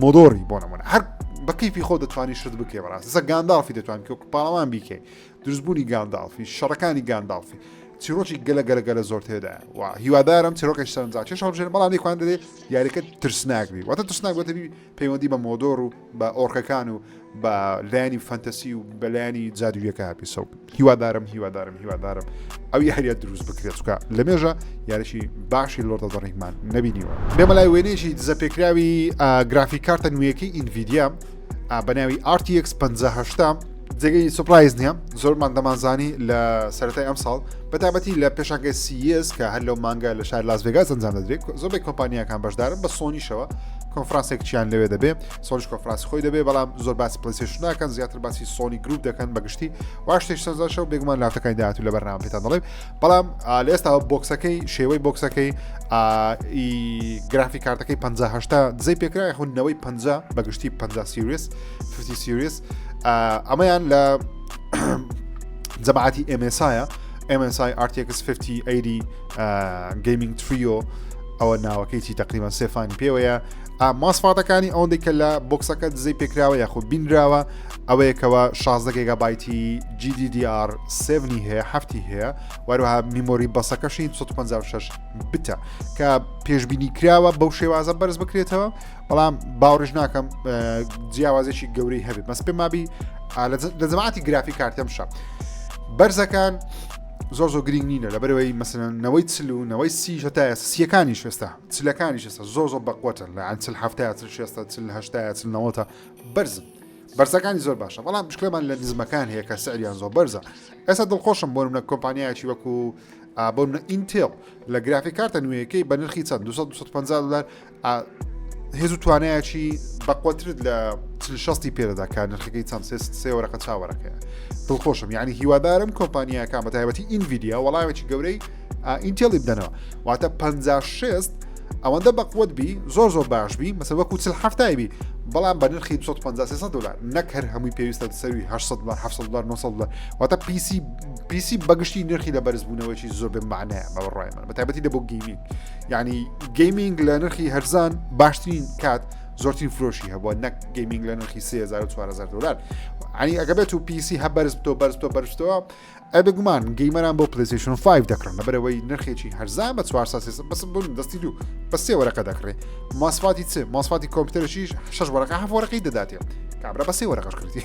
مۆدۆری بۆ نمونە هەر بە کەیفی خۆ دەتوانی شت بکەی بەڕاست لەسەر گانداڵفی دەتوان کە پاڵەوان بیکەی دروستبوونی گانداڵفی شەڕەکانی گانداڵفی چیرۆکی گەلە گەلە گەلە زۆر تێدایە و هیوادارم چیرۆکێک سەرنجڕاکێش هەڵبژێرن بەڵام نەیخوان دەبێ یاریەکە ترسناک بی واتە ترسناک بۆتە بی پەیوەندی بە مۆدۆر و بە ئۆرکەکان و بە لایەنی fantasy و بە لایەنی جادوویەکە هەبی so هیوادارم هیوادارم هیوادارم ئەو یاریە دروست بکرێت چکە لە مێژە یاریی باشی Lord of the Ring مان نەبینیوە. بێمە لای وێنەیەکی دزەپێکراوی graphic card ە نوێیەکەی Nvidia بە ناوی RTX 5080 جێگەی surprise نییە زۆرمان دەمانزانی لە سەرەتای ئەم ساڵ بەتابەتی لە پێشانگەی CES کە هەر لەو مانگە لە شار لاس ڤێگاس ئەنجام دەدرێت زۆربەی کۆمپانیاکان بەشدارن بە سۆنیشەوە کۆنفرانسێک چیان لەوێ دەبێ سۆنیش کۆنفرانسی خۆی دەبێ بەڵام زۆر باسی PlayStation ناکەن زیاتر باسی Sony Group دەکەن بەگشتی واشتێک سەرزاشە و بێگومان لافتەکانی داهاتوو لە بەرنامە پێتان دەڵێم بەڵام لە ئێستا box ەکەی شێوەی box ەکەی graphic card ەکەی 50 دزەی پێکرا یاخود نەوەی 50 بەگشتی 50 series 50 series ئەمەیان لە جەماعەتی MSI MSI RTX 5080 Gaming Trio ئەوە ناوەکەی چی تقریبا سێفانی پێوەیە. ماسفاتەکانی ئەوەندەی کە لە box ەکە دزەی پێکراوە یاخود بینراوە ئەوەیەکەوە 16 گێگابایتی GDDR 7 هەیە هەفتی هەیە وەروەها memory bus ەکەشی 256 bit ە کە پێشبینی کراوە بەو شێوازە بەرز بکرێتەوە بەڵام باوەڕش ناکەم جیاوازێکی گەورەی هەبێت بەس پێم مابی لە جەماعەتی graphic card ەمشە بەرزەکان زۆر زۆر گرنگ نینە لەبەرەوەی مەسەن نەوەی چل و نەوەی سی هەتا سیەکانی شێستا چلەکانی شێستا زۆر زۆر بەقوتن لە چل هەفتە چل شێستە چل هەشتا چل نەوەتە بەرزن بەرزەکانی زۆر باشە بەڵام مشکلەمان لە نزمەکان هەیە کە سعریان زۆر بەرزە ئێستا دڵخۆشم بۆ منە کۆمپانیایکی وەکو بۆ منە Intel لە graphic card ە نوێیەکەی بە نرخی چەند 250 دلار هێز و توانایەکی بەقوترت لە شستی پێدەدا کە نرخەکەی چەند سێ وەرەقە چاوەرەکەیە دڵخۆشم یعنی هیوادارم کۆمپانیاکان بە تایبەتی Nvidia وەڵامێکی گەورەی Intel ی بدەنەوە واتە 56 ئەوەندە بەقوت بی زۆر زۆر باش بی مەسە وەکو چل هەفتای بی بەڵام بە نرخی 250 دلار نەک هەر هەمووی پێویستە سەروی 800 دلار 700 دلار 900 دلار واتە PC PC بەگشتی نرخی لە بەرزبوونەوەی زۆر بێ معنایە بە بڕای من بە تایبەتی لە بۆ gaming یعنی gaming لە نرخی هەرزان باشترین کات زۆرترین فرۆشی هەبووە نەک gaming لە نرخی 3000 4000 دلار ینی ئەگە بێت و PC هە بەرز بتۆ بەرز تۆ بەرزتەوە ئەبێ گومان gamer ان بۆ PlayStation 5 دەکڕن لەبەرەوەی نرخێکی هەرزان بە 400 بەس بوون دەستی دوو بە سێ وەرەقە دەکڕێ ماسفاتی چ ماسفاتی کۆمپیوتەرشیش شش وەرەقە هەف وەرەقەی دەداتێ کابرا بە سێ وەرەقەش کردی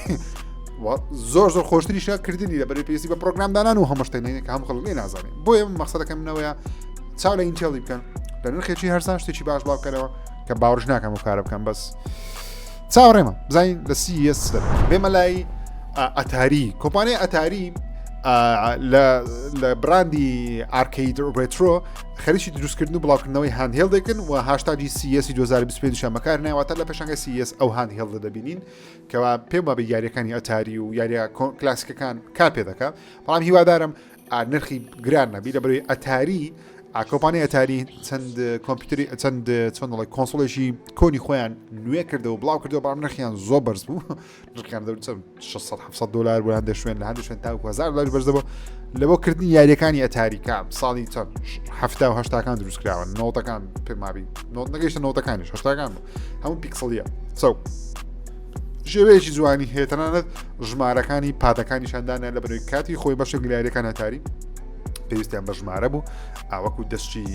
زۆر زۆر خۆشتریشە کردنی لە بەری پێویستی بە پرۆگرامدانان و هەموو شتێک کە هەم خەڵک لێ نازانێت بۆیە مەقسەدەکەم منەوەیە چاو لە Intel ی بکەن لە نرخێکی هەرزان شتێکی باش بڵاو بکەنەوە کە باوەڕش ناکەم و کارە بکەم بەس چاوەڕێمە بزانین لە CES بێمە لای Atari کۆمپانیای Atari لە brand ی Arcade Retro خەریکی دروستکردن و بڵاوکردنەوەی handheld ێکن و hashtag ی CES 2025 شان بەکار ناواتە لە پێشانگە CES ئەو handheld ە دەبینین کەوا پێم وابێ یاریەکانی Atari و یاریە کلاسیکەکان کار پێ دەکا بەڵام هیوادارم نرخی گران نەبی لە بەروی Atari کۆمپانیای Atari چەند کۆمپیوتری چەند چۆن دەڵێ console ێکی کۆنی خۆیان نوێ کردەوە بڵاو کردەوە بەڵام نرخیان زۆر بەرز بوو نرخیان دەور چەند 600 700 دلار بۆ هەندێک شوێن لە هەندێک شوێن تاوەکو 1000 دلار بەرزەوە لە بۆ کردنی یاریەکانی Atari کە ساڵی چەند هەفتا و هەشتاکان دروست کراون نۆتەکان پێمابی نۆت نەگەیشتە نۆتەکانیش هەشتاکان بوو هەموو پیکسڵیە سەو شێوەیەکی جوانی هەیە تەنانەت ژمارەکانی pad ەکانیشاندانە لە بەرەوەی کاتی خۆی بەشێک لە یاریەکان Atari پێویستیان بە ژمارە بوو ئاوەکو دەستی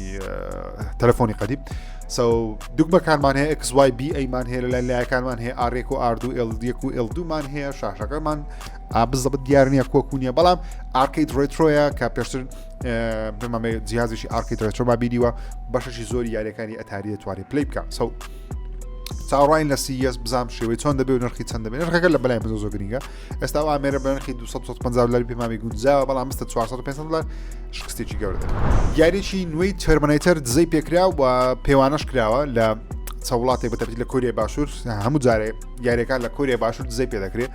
تەلەفۆنی قەدیم سو دوگمەکانمان هەیە XYBA مان هەیە لە لایەکانمان هەیە R یەک و R2 L1 و L2 مان هەیە شاشەکەمان بزەبت دیار نییە کۆکو نییە بەڵام Arcade Retro یە کە پێشتر بمەمە جیازێکی Arcade Retro ما بینیوە بەشەشی زۆری یاریەکانی Atari دەتوانێت play بکە سو چاوەڕوانین لە CES بزانم شێوەی چۆن دەبێ و نرخی چەند دەبێت نرخەکە لە بەلای من زۆر گرنگە ئێستا ئەو ئامێرە بە نرخی 250 دلاری پێماوی گونجاوە بەڵام مستە 400 دلار شکستێکی گەورە دەبێت یاریی نوێی Terminator دزەی پێکرا و پێوانەش کراوە لە چە وڵاتێک بەتەبی لە کۆریای باشوور هەموو جارێ یاریەکان لە کۆریای باشوور دزەی پێ دەکرێت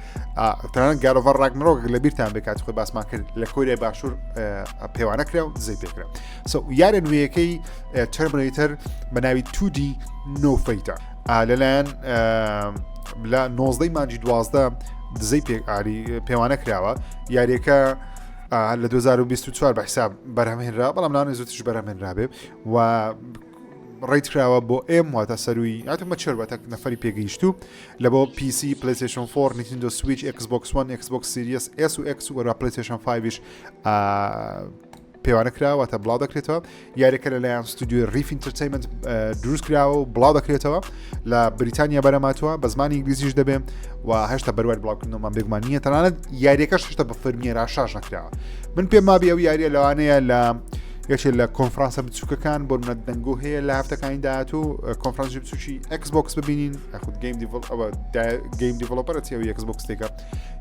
تەنانەت God of War Ragnarok لە بیرتان بکات خۆی باسمان کرد لە کۆریای باشوور پێوانە کرا و دزەی پێکرا یارە نوێیەکەی Terminator بە ناوی 2D No Fate ە لەلایەن لە 19 مانجی 12 دزەی پێکاری پێوانە کراوە یاریەکە لە 2024 بە حساب بەرهەمهێنرا بەڵام نانێ زووتیش بەرهەمهێنرابێ و rate کراوە بۆ M واتە سەروی ئەتو mature واتە نەفەری پێگەیشتوو لە بۆ PC PlayStation 4 Nintendo Switch Xbox 1 Xbox Series S و X و PlayStation 5 پێوانە کراوە واتە بڵاو دەکرێتەوە یاریەکە لەلایەن ستودیۆی Reef Entertainment دروست کراوە و بڵاو دەکرێتەوە لە بریتانیا بەرەماتوە بە زمانی ئینگلیزیش دەبێ و هێشتا بەروار بڵاوکردنەوەمان بێگومان نییە تەنانەت یاریەکەش هێشتا بە فەرمیە راشاش نەکراوە من پێم مابی ئەو یاریە لەوانەیە لە یەکێ لە کۆنفرانسە بچووکەکان بۆ منە دەنگۆ هەیە لە هەفتەکانی داهاتوو کۆنفرانسی بچوکی Xbox ببینین یاخود game devel ئەوە game developer ە چی ئەو Xbox تێکە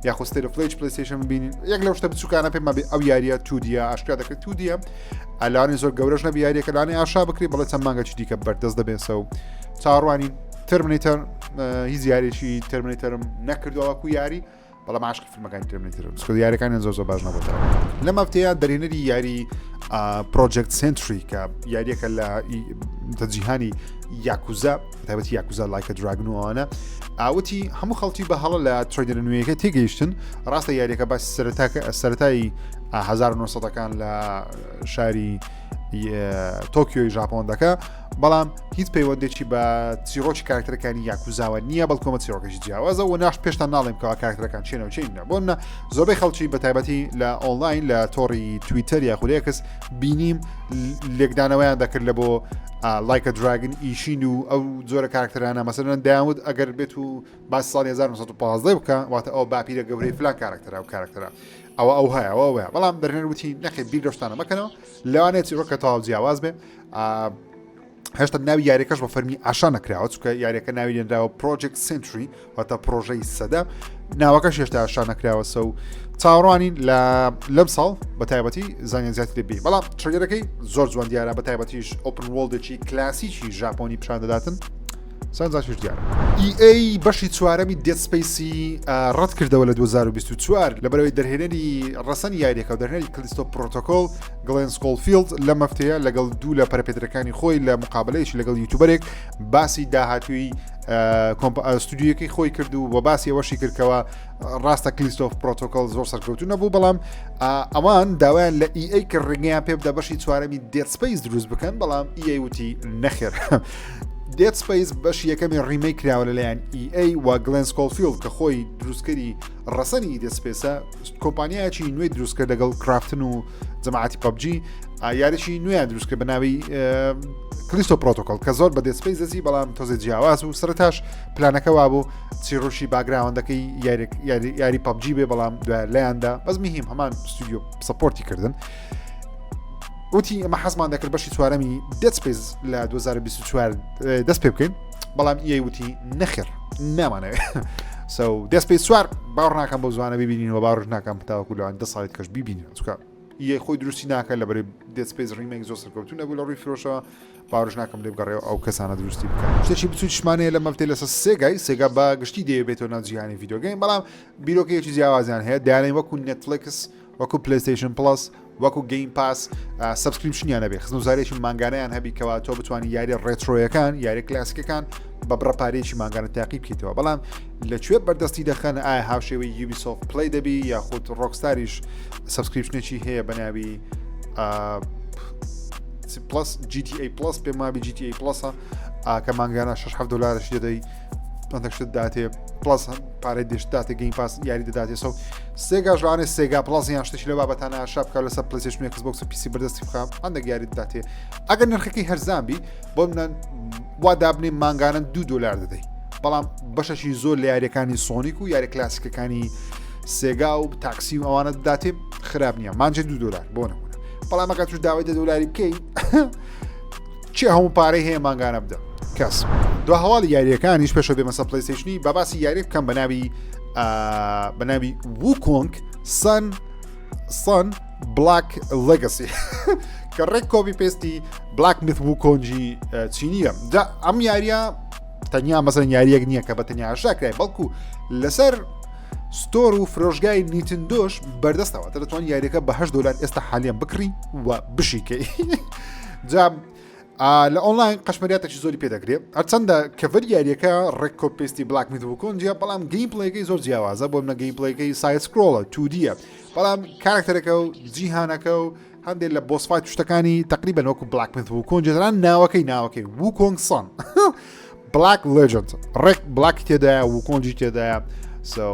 یاخود State of Play PlayStation ببینین یەک لەو شتە بچووکانە پێم مابێ ئەو یاریە 2D ە ئاشکرا دەکرێت 2D ە ئەلانی زۆر گەورەش نەبی یاریەکە لانی ئاشا بکری بەڵێ چەند مانگەکی دیکە بەردەست دەبێن سە و چاوەڕوانی Terminator هیچ یاریێکی Terminator م نەکردووە وەکو یاری بەڵام عاشقی فیلمەکانی Terminator م چکە یاریەکانیان زۆر زۆر باش نەبووتەوە لەم هەفتەیە دەرهێنەری یاری Project Century کە یاریەکە لە جیهانی Yakuza تایبەتی Yakuza Like a Dragon و ئەوانە ئاوتی هەموو خەڵکی بە هەڵە لە trailer ە نوێیەکە تێگەیشتن ڕاستە یاریەکە باسی سەرەتاکە سەرەتای 1970ەکان لە شاری تۆکیۆی ژاپۆن دەکە. بەڵام هیچ پەیوەندێکی بە چیرۆکی کارکتەرەکانی یاکوزاوە نییە بەڵکۆمە چیرۆکێکی جیاوازە و ناش پێشتان ناڵێم کەوا کارکتەرەکان چێنەوە چین نە بۆ منە زۆربەی خەڵکی بە تایبەتی لە ئۆنلاین لە تۆڕی تویتەر یاخود ئێکس بینیم لێکدانەوەیان دەکرد لە بۆ Like a Dragon Ishin و ئەو جۆرە کارکتەرانە مەسەرەن دەیانوت ئەگەر بێت و باس ساڵی 1915 بکە واتە ئەو باپیرە گەورەی فلان کارکتەرە و کارکتەرە ئەوە ئەو هەیە ئەوە ئەوەیە بەڵام دەرهێنەر وتی نەخێ بیر لەو شتانە مەکەنەوە لەوانەیە چیرۆکە تەواو جیاواز بێ هێشتا ناوی یاریەکەش بە فەرمی ئاشا نەکراوە چونکە یاریەکە ناوی لێنراوە Project Century واتە پرۆژەی سەدە ناوەکەش هێشتا ئاشا نەکراوە so چاوەڕوانین لە لەم ساڵ بە تایبەتی زانیان زیاتر بی بەڵام trailer ەکەی زۆر جوان دیارە بە تایبەتیش open world ێکی کلاسیکی ژاپۆنی پیشان دەداتن سەرنجاکیش دیارە. EA بەشی چوارەمی Dead Space ی ڕەت کردەوە لە 2024 لەبەرەوەی دەرهێنەری ڕەسەنی یاریەکە و دەرهێنەری Callisto Protocol گڵێن سکۆڵفیڵد لەم هەفتەیە لەگەڵ دوو لە پەرەپێدرەکانی خۆی لە مقابلەیەکی لەگەڵ YouTuber ێک باسی داهاتووی ستودیوەکەی خۆی کرد و بە باسی ئەوەشی کردکەوە ڕاستە Callisto Protocol زۆر سەرکەوتو نەبوو بەڵام ئەوان داوایان لە EA کرد ڕێگەیان پێ بدە بەشی چوارەمی Dead Space دروست بکەن بەڵام EA وتی نەخێر. Dead Space بەشی یەکەمی remake کراوە لەلایەن EA و گلێن سکۆڵفیڵد کە خۆی دروستکەری ڕەسەنی Dead Space ە کۆمپانیایەکی نوێی دروستکرد لەگەڵ Krafton و جەماعەتی PUBG یاریی نوێیان دروستکرد بە ناوی Callisto Protocol کە زۆر بە Dead Space دەچی بەڵام تۆزێ جیاواز و سەرتاش پلانەکە وابوو چیڕۆشی background ەکەی یاری PUBG بێ بەڵام دوای لایاندا بەس مهم هەمان ستودیۆ support ی کردن. وتی ئەمە حەزمان دەکرد بەشی چوارەمی Dead Space لە 2024 دەست پێ بکەین بەڵام EA وتی نەخێر نامانەوێت so Dead Space چوار باوەڕ ناکەم بۆ زوانە ببینین و باوەڕش ناکەم تاوەکو لەوان دە ساڵی کەش ببینین چونکە EA خۆی دروستی ناکە لە بەری Dead Space remake زۆر سەرکەوتو نەبوو لە ڕووی فرۆشەوە باوەڕش ناکەم لێ بگەڕێەوە ئەو کەسانە دروستی بکەن شتێکی بچووکیشمانەیە لە مەفتێ لەسەر سێگای سێگا بە گشتی دەیەوێتەوە ناو جیهانی video game بەڵام بیرۆکەیەکی جیاوازیان هەیە دەیانەوێت وەکو Netflix وەکو PlayStation Plus وەکو Game Pass subscription یان هەبێ خزمەتگوزاریەکی مانگانەیان هەبی کەوا تۆ بتوانانی یاری retro یەکان یاری کلاسیکەکان بە بڕە پارەیەکی مانگانە تاقی بکەیتەوە بەڵام لە کوێ بەردەستی دەخەن ئایا هاوشێوەی Ubisoft Play دەبی یاخود Rockstar یش subscription ێکی هەیە بە ناوی Plus GTA Plus پێم وابی GTA Plus ە کە مانگانە 6 دلارش دەدەی هەندێک شت داتێ Plus پارەی دێشت داتێ Game Pass یاری دەداتێ so سێگاش لەوانەیە سێگا Plus یان شتێکی لەو بابەتانە ئاشا بکا لەسەر PlayStation و Xbox و PC بەردەستی بخا هەندێک یاری دەداتێ ئەگەر نرخەکەی هەرزان بی بۆ منە وا دابنێ مانگانە دو دلار دەدەی بەڵام بەشەکی زۆر لە یاریەکانی سۆنیک و یاری کلاسیکەکانی سێگا و تاکسی و ئەوانە دەداتێ خراپ نییە مانجێ دو دلار بۆ نمونە بەڵام ئەگەر توش داوای دە دلاری بکەی کێ هەموو پارەی هەیە مانگانە بدە کەس دو هەواڵی یاریەکانیش پێشە بێمە سەر PlayStation ی با باسی یاری بکەم بە ناوی بە ناوی Wukong Sun Sun Black Legacy کە ڕێک copy paste ی Black Myth Wukong ی چینیە جا ئەم یاریە تەنیا مەسەن یاریەک نییە کە بە تەنیا ئاشکرای بەڵکو لەسەر store و فرۆشگای Nintendo ش بەردەستەوە دەتوانانی یاریەکە بە 8 دلار ئێستا حالیان بکڕی و بشیکەی جا لە ئۆنلاین قەشمەریاتێکی زۆری پێ دەکرێت هەرچەندە cover یاریەکە ڕێک copy paste ی Black Myth Wukong ە بەڵام gameplay ەکەی زۆر جیاوازە بۆ منە gameplay ەکەی side scroll ە 2D یە بەڵام کارکتەرەکە و جیهانەکە و هەندێک لە boss fight شتەکانی تقریبا وەکو Black Myth Wukong جێدران ناوەکەی ناوەکەی Wukong Sun Black Legend ڕێک Black تێدایە Wukong ی تێدایە so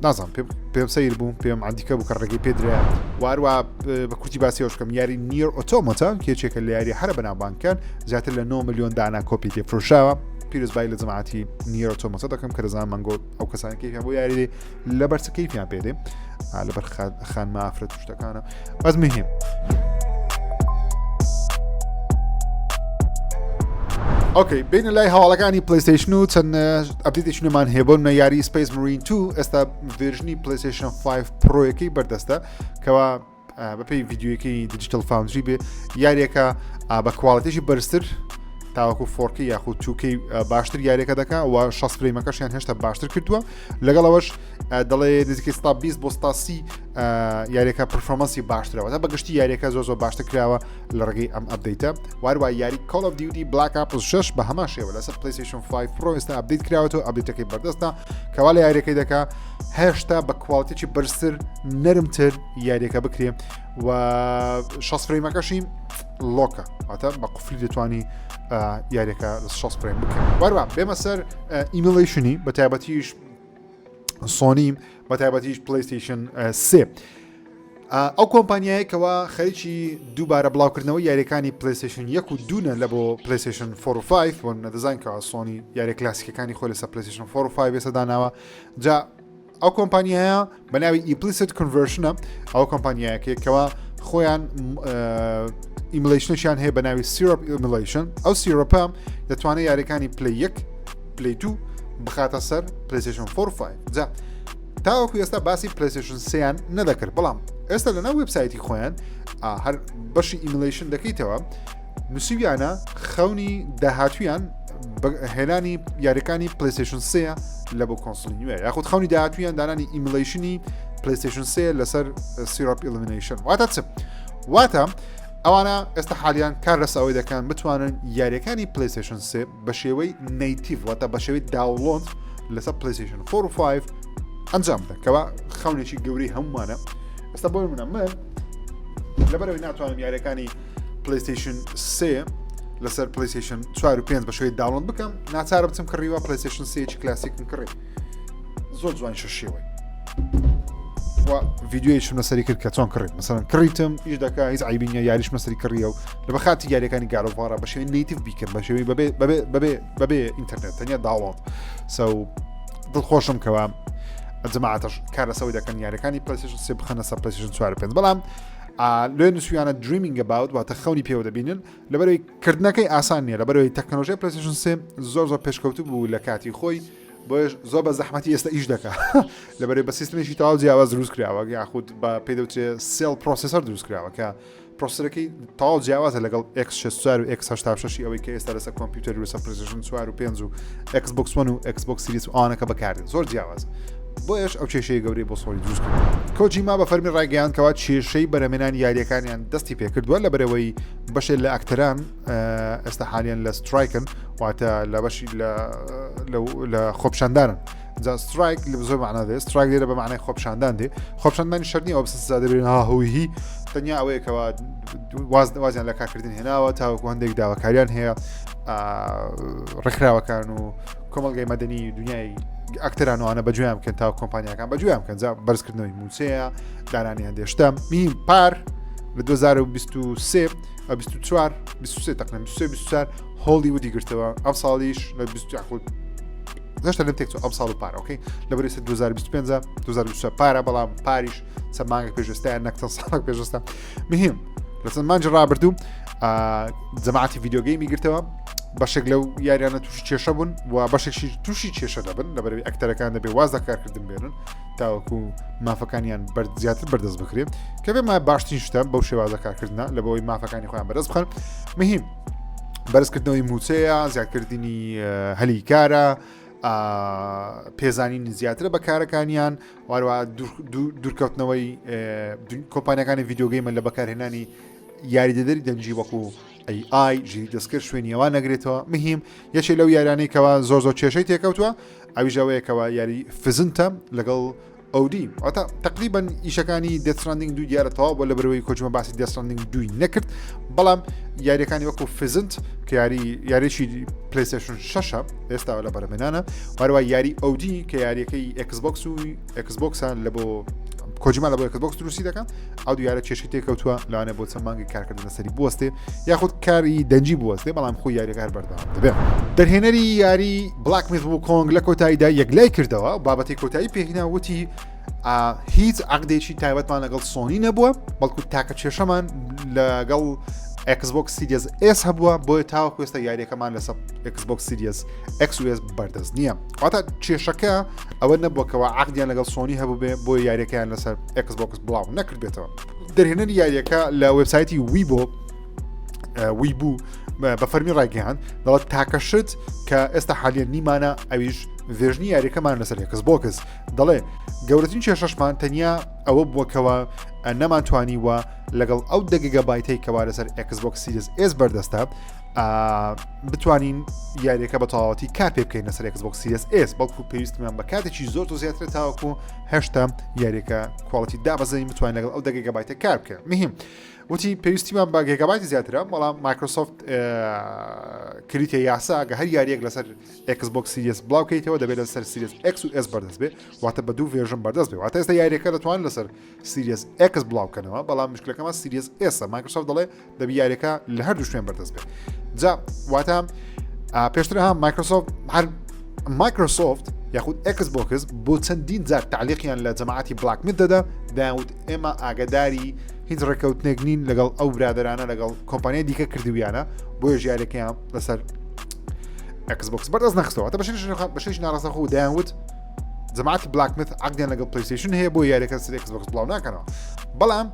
نازانم پێم سیر بوو پێم عندیکە بوو کە ڕێگەی پێدرا واروا بە کورتی باسی بکەم یاری Nier Automata کێچێکە لە یاری هەرە بەناوبانکەن زیاتر لە 9 میلیۆن دانا کۆپی تێ فرۆشاوە پیرۆزبایی لە جەماعەتی Nier Automata دەکەم کە دەزانم مەنگۆ ئەو کەسانی کەیفیان بۆ یاری لەبەر چ کەیفیان پێدێ لەبەر خانمە ئافرەت شتەکانە بەس مهم okay بینە لای هەواڵەکانی PlayStation و چەند update ێکی نوێمان هەیە بۆ نە یاری Space Marine 2 ئێستا version ی PlayStation 5 Pro یەکەی بەردەستە کەوا بەپێی ڤیددیوەکەی Digital Foundry بێ یاریەکە بە quality ێکی بەرزتر تاوەکو 4K یاخود 2K باشتر یاریەکە دەکا و 60 frame ەکەشیان هێشتا باشتر کردووە لەگەڵەوەش دەڵێ نزیکەی 120 بۆ 130 یاریەکە performance ی باشترەوە تا بەگشتی یاریەکە زۆر زۆر باشتر کراوە لە ڕێگەی ئەم update ە واروە یاری Call of Duty Black Ops 6 بە هەمان شێوە لەسەر PlayStation 5 Pro ئێستا update کراوەتەوە update ەکەی بەردەستە کەوا لە یاریەکەی دەکا هێشتا بە quality ی بەرزتر نەرمتر یاریەکە بکرێ و 6 frame ەکەشی lock ە واتە بە قفلی دەتوانی یاریەکە لە 6 frame بکەن وەروە بێمە سەر emulation ی بە تایبەتیش سۆنی بە تایبەتیش PlayStation سێ ئەو کۆمپانیایە کەوا خەریکی دووبارە بڵاوکردنەوە یاریەکانی PlayStation یەک و دوونە لە بۆ PlayStation 4 و 5 بۆ نەدەزان کەوا سۆنی یاری کلاسیکەکانی خۆی لەسەر PlayStation 4 و 5 ئێستا داناوە جا ئەو کۆمپانیایە بە ناوی Implicit Conversion ە ئەو کۆمپانیایەکەی کەوا خۆیان emulation ێکیان هەیە بە ناوی Syrup emulation ئەو Syrup ە دەتوانێت یاریەکانی Play یەک Play 2 بخاتە سەر PlayStation 4 5 جا تاوەکو ئێستا باسی PlayStation سیان نەدەکرد بەڵام ئێستا لەناو وبسایتی خۆیان هەر بەشی emulation دەکەیتەوە نووسیویانە خەونی داهاتویان هێنانی یاریەکانی PlayStation سێ لە بۆ console ی نوێ یاخود خەونی داهاتویان دانانی emulation ی PlayStation سێ لەسەر Syrup emulation واتە چ واتە ئەوانە ئێستا حالیان کار لەسەر ئەوەی دەکەن بتوانن یاریەکانی PlayStation سێ بە شێوەی native واتە بە شێوەی download لەسەر PlayStation 4 و 5 ئەنجام بدەن کەوا خەونێکی گەورەی هەمومانە ئێستا بۆ منە من لەبەرەوەی ناتوانم یاریەکانی PlayStation سێ لەسەر PlayStation 4 و 5 بە شێوەی download بکەم ناچارە بچم کڕیوە PlayStation سێکی کلاسیکم کڕی زۆر جوان شێوەی و ڤیددیویشم لەسەری کرد کە چۆن کڕی مەسەن کڕیتم ئیش دەکا هیچ عیبی نیە یاریش مەسەری کڕیە و لە بەخاتی یاریەکانی God of War ە بە شێوەی native بیکەم بە شێوەی بەبێ بەبێ بەبێ بەبێ ئینتەرنێت تەنیا download so دڵخۆشم کەوا جەماعەتەش کار لەسەوەی دەکەن یاریەکانی PlayStation سێ بخەنە سەر PlayStation 4 پێنج بەڵام لێ نووسویانە dreaming about واتە خەونی پێوە دەبینن لەبەرەوەی کردنەکەی ئاسان نییە لەبەرەوەی تەکنۆلۆژیای PlayStation سێ زۆر زۆر پێشکەوتو بوو لە کاتی خۆی بۆیش زۆر بە زەحمەتی ئێستا ئیش دەکا لەبەرەی بە سیستمێکی تەواو جیاواز دروست کراوە یاخود بە پێ دەوترێ Cell processor دروست کراوە کە processor ەکەی تەواو جیاوازە لەگەڵ X64 و X86 ئەوەی کە ئێستا لەسەر کۆمپیوتەر و لەسەر PlayStation 4 و 5 و Xbox One و Xbox Series و ئەوانەکە بەکاردێن زۆر جیاوازە بۆیەش ئەو کێشەیە گەورەی بۆ سۆنی دروست کرد کۆجیما بە فەرمی ڕایگەیاند کەوا کێشەی بەرەمێنانی یاریەکانیان دەستی پێکردووە لە بەرەوەی بەشێک لە ئەکتەران ئێستا حالیان لە strike ن واتە لە بەشی لە خۆپشاندانن جا strike لە زۆر معنا دێ strike لێرە بە معنای خۆپشاندان دێ خۆپشاندانی شەرنی ئەو سزا دەبێن هاهویهی تەنیا ئەوەیەکەوە واز وازیان لە کارکردن هێناوە تاوەکو هەندێک داواکاریان هەیە ڕێکخراوەکان و کۆمەڵگای مەدەنی دنیای ئەکتەرانوانە بەگوێیان بکەن تا کۆمپانیاکان بەگوێیان بکەن جا بەرزکردنەوەی موچەیە دانانی هەندێک شتە میم پار لە 2023 24 23 تقریبا 23 24 هۆڵیوودی گرتەوە ئەم ساڵیش لە 20 یاخود هێشتا لەم تێکچوو ئەم ساڵ و پار okay لە بەری 2025 2024 پارە بەڵام پاریش چەند مانگێک پێشێستایان نەک چەند ساڵێک پێشێستا مهم لە چەند مانگی ڕابردوو جەماعەتی video game ی گرتەوە بەشێک لەو یاریانە تووشی کێشە بوون و بەشێکی تووشی کێشە دەبن لە بەرەوەی ئەکتەرەکان دەبێ واز لە کارکردن بێنن تاوەکو مافەکانیان بەر زیاتر بەردەست بکرێت کە بێمە باشترین شتە بەو شێوازە کارکردە لە بەوەی مافەکانی خۆیان بەرز بخەن مهم بەرزکردنەوەی موچەیە زیادکردنی هەلی کارە پێزانین زیاترە بە کارەکانیان واروە دوورکەوتنەوەی کۆمپانیەکانی video game ە لە بەکارهێنانی یاریدەدەری دەنگی وەکو AI ژیری دەستکرد شوێنی ئەوان نەگرێتەوە مهم یەکێ لەو یارانەی کەوا زۆر زۆر کێشەی تێکەوتووە ئەویش ئەوەیە کەوا یاری Physint ە لەگەڵ OD واتە تقریبا ئیشەکانی Death Stranding دوو دیارە تەواو بۆ لە بەرەوەی کۆجیما باسی Death Stranding دووی نەکرد بەڵام یاریەکانی وەکو Physint کە یاری یاریی PlayStation شەشە ئێستا لە بەرەمێنانە هەروە یاری OD کە یاریەکەی Xbox و Xbox ە لە بۆ کۆجیما لە بۆ Xbox دروستی دەکات ئەو دویارە کێشەی تێکەوتووە لەوانەیە بۆ چەند مانگی کارکردن لەسەری بوەستێ یاخود کاری دەنگی بوەستێ بەڵام خۆی یاریەکە هەر بەردەوام دەبێت. دەرهێنەری یاری Black Myth Wukong لە کۆتاییدا یەکلای کردەوە بابەتی کۆتایی پێهینا وتی هیچ عقدێکی تایبەتمان لەگەڵ سۆنی نەبووە بەڵکو تاکە کێشەمان لەگەڵ Xbox Series S هەبووە بۆیە تاوەکو ئێستا یاریەکەمان لەسەر Xbox Series X و S بەردەست نییە واتە کێشەکە ئەوە نەبووە کەوا عقدیان لەگەڵ سۆنی هەبوو بێ بۆ یاریەکەیان لەسەر Xbox بڵاو نەکردبێتەوە دەرهێنەری یاریەکە لە وبسایتی Weibo ویبوو بە فەرمی ڕایگەیان دەڵێت تاکە شت کە ئێستا حالیە نیمانە ئەویش version ی یاریەکەمان لەسەر Xbox. دەڵێ گەورەترین کێشەشمان تەنیا ئەوە بووە کەوا نەمانتوانیوە لەگەڵ ئەو دە گیگابایتەی کەوا لەسەر Xbox Series S بەردەستە بتوانین یاریەکە بە تەواوەتی کار پێ بکەین لەسەر Xbox Series S، بەڵکو پێویستمان بە کاتێکی زۆر زۆر زیاترە تاوەکو هێشتا یاریەکە quality دابەزێنین بتوانین لەگەڵ ئەو دە گیگابایتە کار بکەین. مهم وتی پێویستیمان بە گێگابایتی زیاترە، بەڵام مایکرۆسۆفت کریتە یاسا گە هەر یاریەک لەسەر Xbox Series بڵاو کەیتەوە دەبێت لەسەر Series X و S بەردەست بێ، واتە بە دوو version بەردەست بێ. واتە ئێستا یاریەکە دەتوان لەسەر Series X بڵاو کەنەوە، بەڵام مشکلەکەمان Series S ە. مایکرۆسۆفت دەڵێ دەبی یاریەکە لە هەردوو شوێن بەردەست بێت. جا واتە پێشتر ها مایکرۆسۆفت هەر مایکرۆسۆفت یاخود Xbox بۆ چەندین جار تعلیقیان لە جەماعەتی Black Myth دەدا، دەیانوت ئێمە ئاگداری هیچ ڕێککەوتنێک نین لەگەڵ ئەو برادرانە لەگەڵ کۆمپانیای دیکە کردویانە، بۆیە ژیارەکەیان لەسەر Xbox بەردەست نەخستەوە. تا بەشێش ناڕاستەخۆ دەیان وت جەماعەتی Black Myth عقدیان لەگەڵ PlayStation هەیە بۆ یاریەکە سەر Xbox بڵاو ناکەنەوە. بەڵام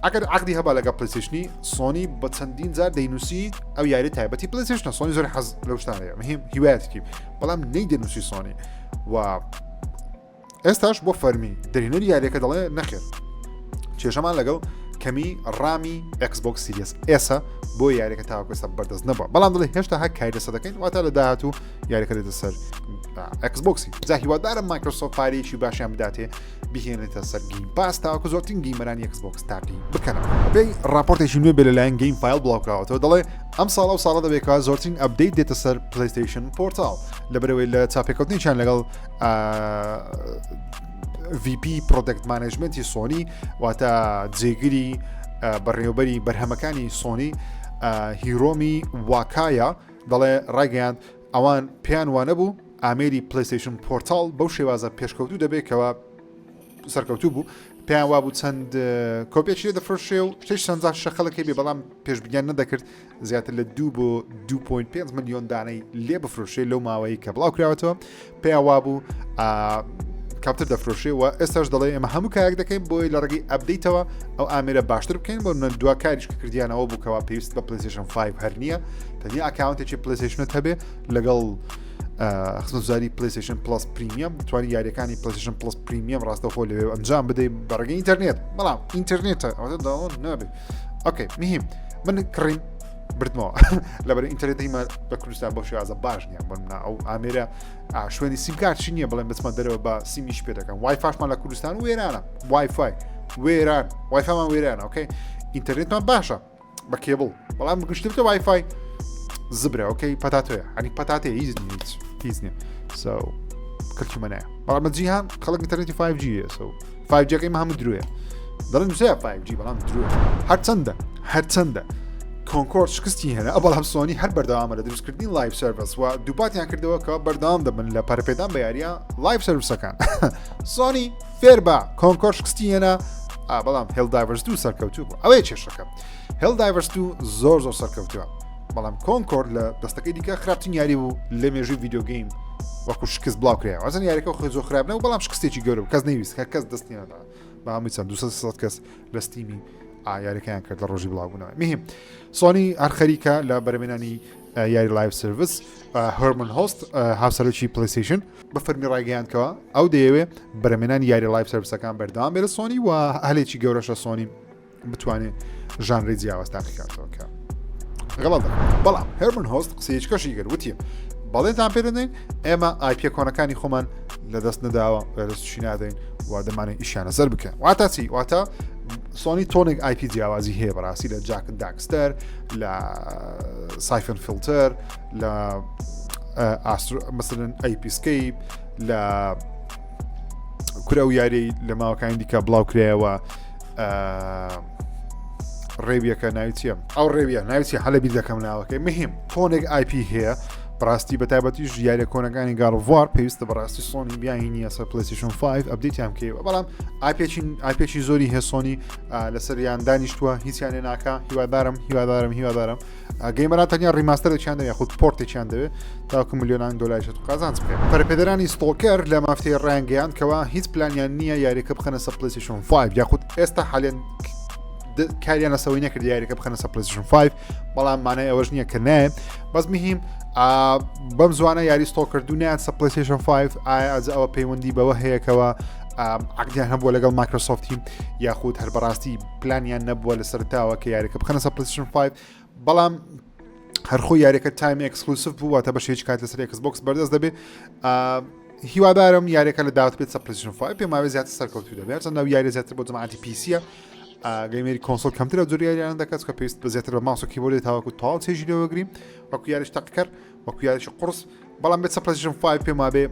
ئەگەر عقدی هەبا لەگەڵ PlayStation ی سۆنی بە چەندین جار دەینوسی ئەو یاری تایبەتی PlayStation ە. سۆنی زۆر حەز لەو شتانەیە، مهم هیوایەتکی، بەڵام نەیدەنووسی سۆنی. و ئێستاش بۆ فەرمی دەرهێنەری یاریەکە دەڵێ نەخێر کێشەمان لەگەڵ کەمی RAM ی Xbox Series S ە بۆ یاریەکە تاوەکو ئێستا بەردەست نەبووە، بەڵام دەڵێ هێشتا هەر کاری لەسەر دەکەین، واتە لە داهاتوو یاریەکە دێتە سەر Xbox ی. جا هیوادارم مایکرۆسۆفت پارەیەکی باشیان بداتێ بهێنێتە سەر Game Pass تاوەکو زۆرترین gamer انی Xbox تاقی بکەنەوە. بەپێی راپۆرتێکی نوێ بێ لەلایەن Game File بڵاوکراوەتەوە دەڵێ ئەم ساڵ ئەو ساڵە دەبێت کە زۆرترین update دێتە سەر PlayStation Portal، لەبەرەوەی لە چاپێکەوتنیان لەگەڵ VP Product Management ی سۆنی، واتە جێگری بەڕێوبەری بەرهەمەکانی سۆنی هیرۆمی واکایا دەڵێ ڕایگەیاند ئەوان پێیان وانە بوو ئامێری PlayStation Portal بەو شێوازە پێشکەوتوو دەبێت کەەوە سەرکەوتوو بوو. پێیان وابوو چەند کۆپیەکی دەفرۆشێ و شتێک چەند شەخەڵەکەی بێ، بەڵام پێشبینیان نەدەکرد زیاتر لە 2 بۆ 2.5 ملیۆن دانەی لێ بفرۆشێ لەو ماوەیە کە بڵاو کراوەتەوە. پێیان وابوو کەمتر دەفرۆشێ و ئێستاش دەڵێ ئێمە هەموو کارێک دەکەین بۆی لە ڕێگەی update ەوە ئەو ئامێرە باشتر بکەین. بۆ من دوا کاریش کە کردیانەوە بوو کەوا پێویست بە PlayStation 5 هەر نییە، تەنیا account ێکی PlayStation ت هەبێ لەگەڵ خزمەتگوزاری PlayStation Plus Premium توانی یاریەکانی PlayStation Plus Premium ڕاستەخۆ لەوێ ئەنجام بدەیت بە ڕێگەی ئینتەرنێت، بەڵام ئینتەرنێتە ئەوە download نابێت. okay مهم من کڕیم بردمەوە لەبەر ئینتەرنێت هیمە بە کوردستان بۆ شێوازە باش نییە. بۆ منە ئەو ئامێرە شوێنی سیم کارت نییە بڵێن بچمە دەرەوە بە سیمیش پێ دەکەم. وایفاشمان لە کوردستان وێرانە، وایفای وێران، وایفامان وێرانە. okay ئینتەرنێتمان باشە بە کێبڵ، بەڵام گشتبتە وایفای زبرە. okay پەتاتۆیە، هەنی پەتاتێ هیچ نیە، هیچ هیچ نییە. so کەلکی منایە. بەڵام لە جیهان خەڵک ئینتەرنێتی 5G هەیە. so 5G ەکەی مە هەموو درۆیە، دەڵێن نووسەیە 5G بەڵام درۆیە. هەرچەندە هەرچەندە Concord شکستی هێنا، بەڵام سۆنی هەر بەردەوامە لە دروستکردنی live service و دووپاتیان کردەوە کە بەردەوام دەبن لە پەرپێدان بە یاریە live service ەکان. سۆنی فێر بە، Concord شکستی هێنا بەڵام Helldivers 2 سەرکەوتوو بوو. ئەوەیە کێشەکە، Helldivers 2 زۆر زۆر سەرکەوتووە، بەڵام Concord لە دەستەکەی دیکە خراپترین یاری بوو لە مێژووی video game وەکو شکست بڵاو کرایەوە. ئەزن یاریەکە خۆی زۆر خراپ نەبوو، بەڵام شکستێکی گەورە بوو، کەس نەیویست، هەر کەس دەستی نەدا. بە هەمووی چەند 200 کەس لە Steam ی یاریەکەیان کرد لە ڕۆژی بڵاوبوونەوە. مهم سۆنی هەر خەریکە لە بەرەمێنانی یاری live service. هەرمن هۆست هاوسەرۆکی PlayStation بە فەرمی ڕایگەیاندکەوە ئەو دەیەوێ بەرەمێنانی یاری live service ەکان بەردەوام بێت لە سۆنی و هەلێکی گەورەشە سۆنی بتوانێت ژانری جیاواز تاقیکاتەوە کە غەڵەت دەکات. بەڵام هێرمن هۆست قسەیەکی کەشی کرد، وتی بەڵێنتان پێ دەدەین ئێمە IP ە کۆنەکانی خۆمان لەدەست نەداوە، لەدەستشی نادەین و دەمانێت ئیشیانە سەر بکەن. واتە چی؟ واتە سۆنی تۆنێک IP جیاوازی هەیە بەڕاستی، لە Jak Daxter، لە Syphon Filter، لە مەسەلەن Ape Escape، لە کورە و یاری لە ماوەکانی دیکە بڵاو کرایەوە. ڕێویەکە ناوی چییە؟ ئەو ڕێویە ناوی چیە؟ هەلە بیر دەکەم ناوەکەی. مهم تۆنێک IP هەیە بەڕاستی، بە تایبەتیش یاریە کۆنەکانی God of War پێویستە بەڕاستی سۆنی بیانینیە سەر PlayStation 5 update یان بکەیەوە. بەڵام IP ێکی IP ێکی زۆری هەیە سۆنی لەسەریان دانیشتووە، هیچیان لێ ناکا. هیوادارم هیوادارم هیوادارم gamer ان تەنیا remaster ێکیان دەوێت یاخود port ێکیان دەوێت تاکو ملیۆنان دۆلاری شت قازانج بکەن. پەرەپێدەرانی Stalker لە مافتەی ڕایانگەیاند کەوا هیچ پلانیان نییە یاریەکە بخەنە سەر PlayStation 5 یاخود ئێستا حالێن کاریان لەسەوەی نەکرد یاریەکە بخەنە سەر PlayStation 5 بەڵام مانای ئەوەش نییە کە نایە بەس مهم بەم زوانە یاری Stalker دوو نیان سە PlayStation 5 ئایا ئەز ئەوە پەیوەندی بەوە هەیەکەوە عقدیان هەبووە لەگەڵ Microsoft ی یاخود هەر بەڕاستی پلانیان نەبووە لە سەرتاوە کە یاریەکە بخەنە سە PlayStation 5 بەڵام هەرخۆ یاریەکە time exclusive بوو واتە بە هیچ کات لەسەر Xbox بەردەست دەبێت هیوادارم یاریەکە لە داوت بێت سە PlayStation 5 پێم وایە زیاتر سەرکەوتوو دەبێت چەند ناو یاری زیاتر بۆ جەماعەتی PC یە gamer ی console کەمترە جۆری یاریان دەکات کە پێویست بە زیاتر بە ماوس و کیبۆردی تاوەکو تەواو چێژی لێوەگری وەکو یاریش تەقکەر وەکو یاریش قرس بەڵام بێت سە PlayStation 5 پێم وابێ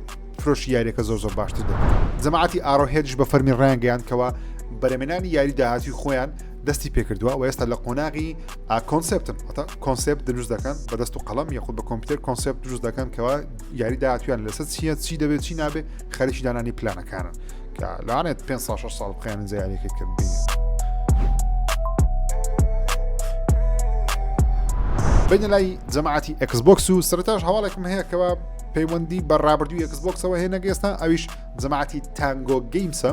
فرۆشی یاریەکە زۆر زۆر باشتر دەبێت جەماعەتی Arrowhead ش بە فەرمی ڕایانگەیاند کەوا بەرەمێنانی یاری داهاتوی خۆیان دەستی پێکردووە و ئێستا لە قۆناغی concept ن واتە concept دروست دەکەن بە دەست و قەڵەم یاخود بە کۆمپیوتەر concept دروست دەکەن کەوا یاری داهاتویان لەسەر چییە چی دەبێت چی نابێت خەریکی دانانی پلانەکانن کە لەوانێت 5 ساڵ 6 ساڵ بخایەنن جا یاریەکەی کە ببینێت. بینە لای جەماعەتی Xbox و سەرتاش هەواڵێکم هەیە کەوا پەیوەندی بە ڕابردووی Xbox ەوە هەیە نەگەێستا ئەویش جەماعەتی Tango Games ە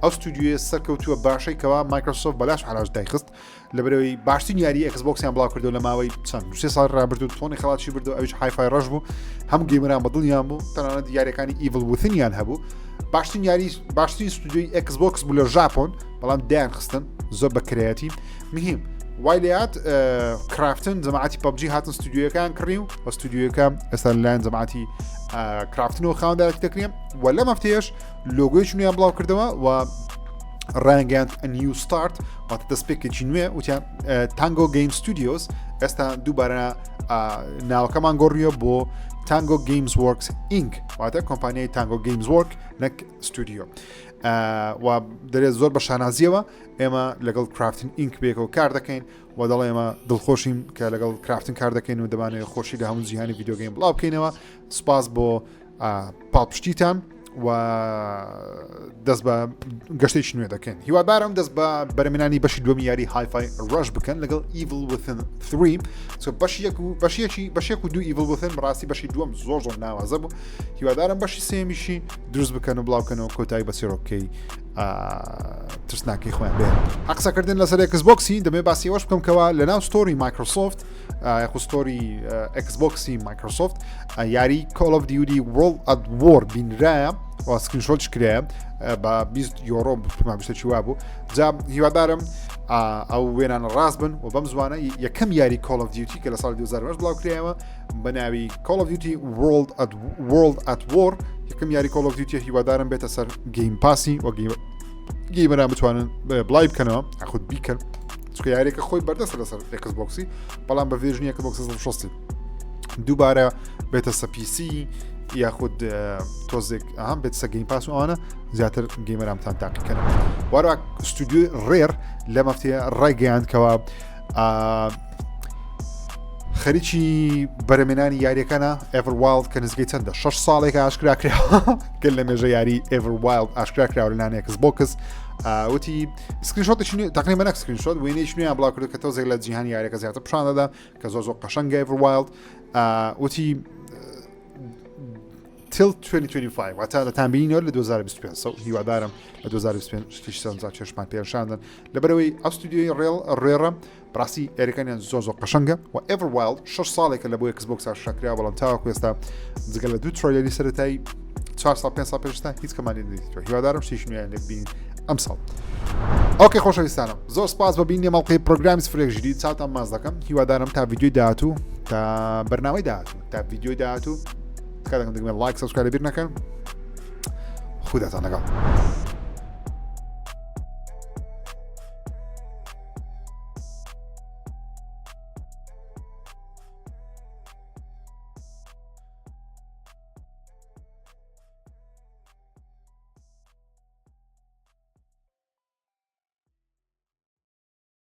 ئەو ستودیویە سەرکەوتووە باشەی کەوا Microsoft بەلاش حلاش دایخست لەبەرەوەی باشترین یاری Xbox یان بڵاو کردو لە ماوەی چەند سێ ساڵ ڕابردوو تۆنی خەڵاتی بردو ئەویش Hi-Fi Rush بوو هەم gamer ان بەدڵیان بوو تەنانەت یاریەکانی Evil Within یان هەبوو باشترین یاری باشترین ستودیۆی Xbox بوو لە ژاپۆن بەڵام دایان خستن زۆر بە کرایەتی مهم وای لات Krafton جەماعەتی PUBG هاتن ستودیۆەکان کڕی و وە ستودیۆەکە ئێستا لەلایەن جەماعەتی Krafton و خاوەندارەتی دەکرێن و لەم هەفتەیەش لۆگۆی نوێیان بڵاو کردەوە و ڕایانگەیاند new start واتە دەستپێکێکی نوێ وتیان Tango Game Studios ئێستا دووبارە ناوەکەمان گۆڕیوە بۆ Tango Gameworks Inc واتە کۆمپانیای Tango Gameworks نەک ستودیۆ و دەرێت زۆر بە شانازیەوە ئێمە لەگەڵ Krafton Inc بێکەوە کار دەکەین و دەڵێ ئێمە دڵخۆشین کە لەگەڵ Krafton کار دەکەین و دەمانەوێت خۆشی لە هەموو جیهانی video game بڵاو بکەینەوە سپاس بۆ پاڵپشتیتان و دەست بە گەشتێکی نوێ دەکەن هیوادارم دەست بە بەرەمێنانی بەشی دووەمی یاری Hi-Fi Rush بکەن لەگەڵ Evil Within 3 بەش یەک و بەشێکی بەشێک و دوو Evil Within بەڕاستی بەشی دووەم زۆر زۆر ناوازە بوو هیوادارم بەشی سێمیشی دروست بکەن و بڵاوکەنەوە کۆتایی بە چیرۆکەی ترسناکی خۆیان بێ قسەکردن لەسەر Xbox ی دەمێ باسی ئەوەش بکەم کەوا لە ناو store ی Microsoft یاخود store ی Xbox ی Microsoft یاری Call of Duty World at War بینرایە و screenshot ش کرایە بە 20 یۆرۆ پێمان شتێکی وا بوو جا هیوادارم ئەو وێنانە ڕاست بن و بەم زوانە یەکەم یاری Call of Duty کە لە ساڵی 2010 بڵاو کرایەوە بە ناوی Call of Duty World at World at War یەکەم یاری Call of Duty هیوادارم بێتە سەر Game Pass ی و gamer ان بتوانن بڵای بکەنەوە یاخود بیکەن چونکە یاریەکە خۆی بەردەستە لەسەر Xbox ی بەڵام بە version ی Xbox 360 دووبارە بێتە سە PC یاخود تۆزێک ئەهام بێت سە Game Pass و ئەوانە زیاتر gamer انتان تاقیکەن وارا ستودیۆی Rare لە مەفتەیە ڕایگەیاند کەەوە خەریکی بەرەمێنانی یاریەکانە Everwild کە نزگەی چەندە 6 ساڵێک ئاشکرا کرا گەل لە مێژە یاری Everwild ئاشکرا کراوە لەلایەن Xbox وتی screenshot ێکی نوێ تقریبا نەک screenshot وێنەیەکی نوێیان بڵاو کرد کە تۆزێک لە جیهانی یاریەکە زیاتر پیشان دەدا کە زۆر زۆر قەشەنگە Everwild وتی till 2025 واتە دەتان بینەوە لە 2025 سە هیوادارم لە 2025 شتیش سەرنجا چێشمان پێشاندن لەبەرەوەی ئەو ستودیۆی ڕێڵ Rare ە بڕاستی یاریەکانیان زۆر زۆر قەشەنگە و Everwild 6 ساڵێکە لە بۆ Xbox ئاشکرا بەڵام تاوەکو ئێستا جگە لە دوو trailer ی سەرەتایی 4 ساڵ 5 ساڵ پێشتا هیچ کەمانی نەدیتوە هیوادارم شتێکی نوێیان لێ ببینین ئەم ساڵ okay خۆشەویستانم زۆر سپاس بە بینی مەڵقی پرۆگرامی سفرێک ژیری چاوتان ماز دەکەم هیوادارم تا ڤیدیۆی داهاتوو تا بەرنامەی داهاتوو تا ڤیدیۆی داهاتوو تکا دەکەم دەگمە like subscribe بیر نەکەن خوداتان لەگەڵ.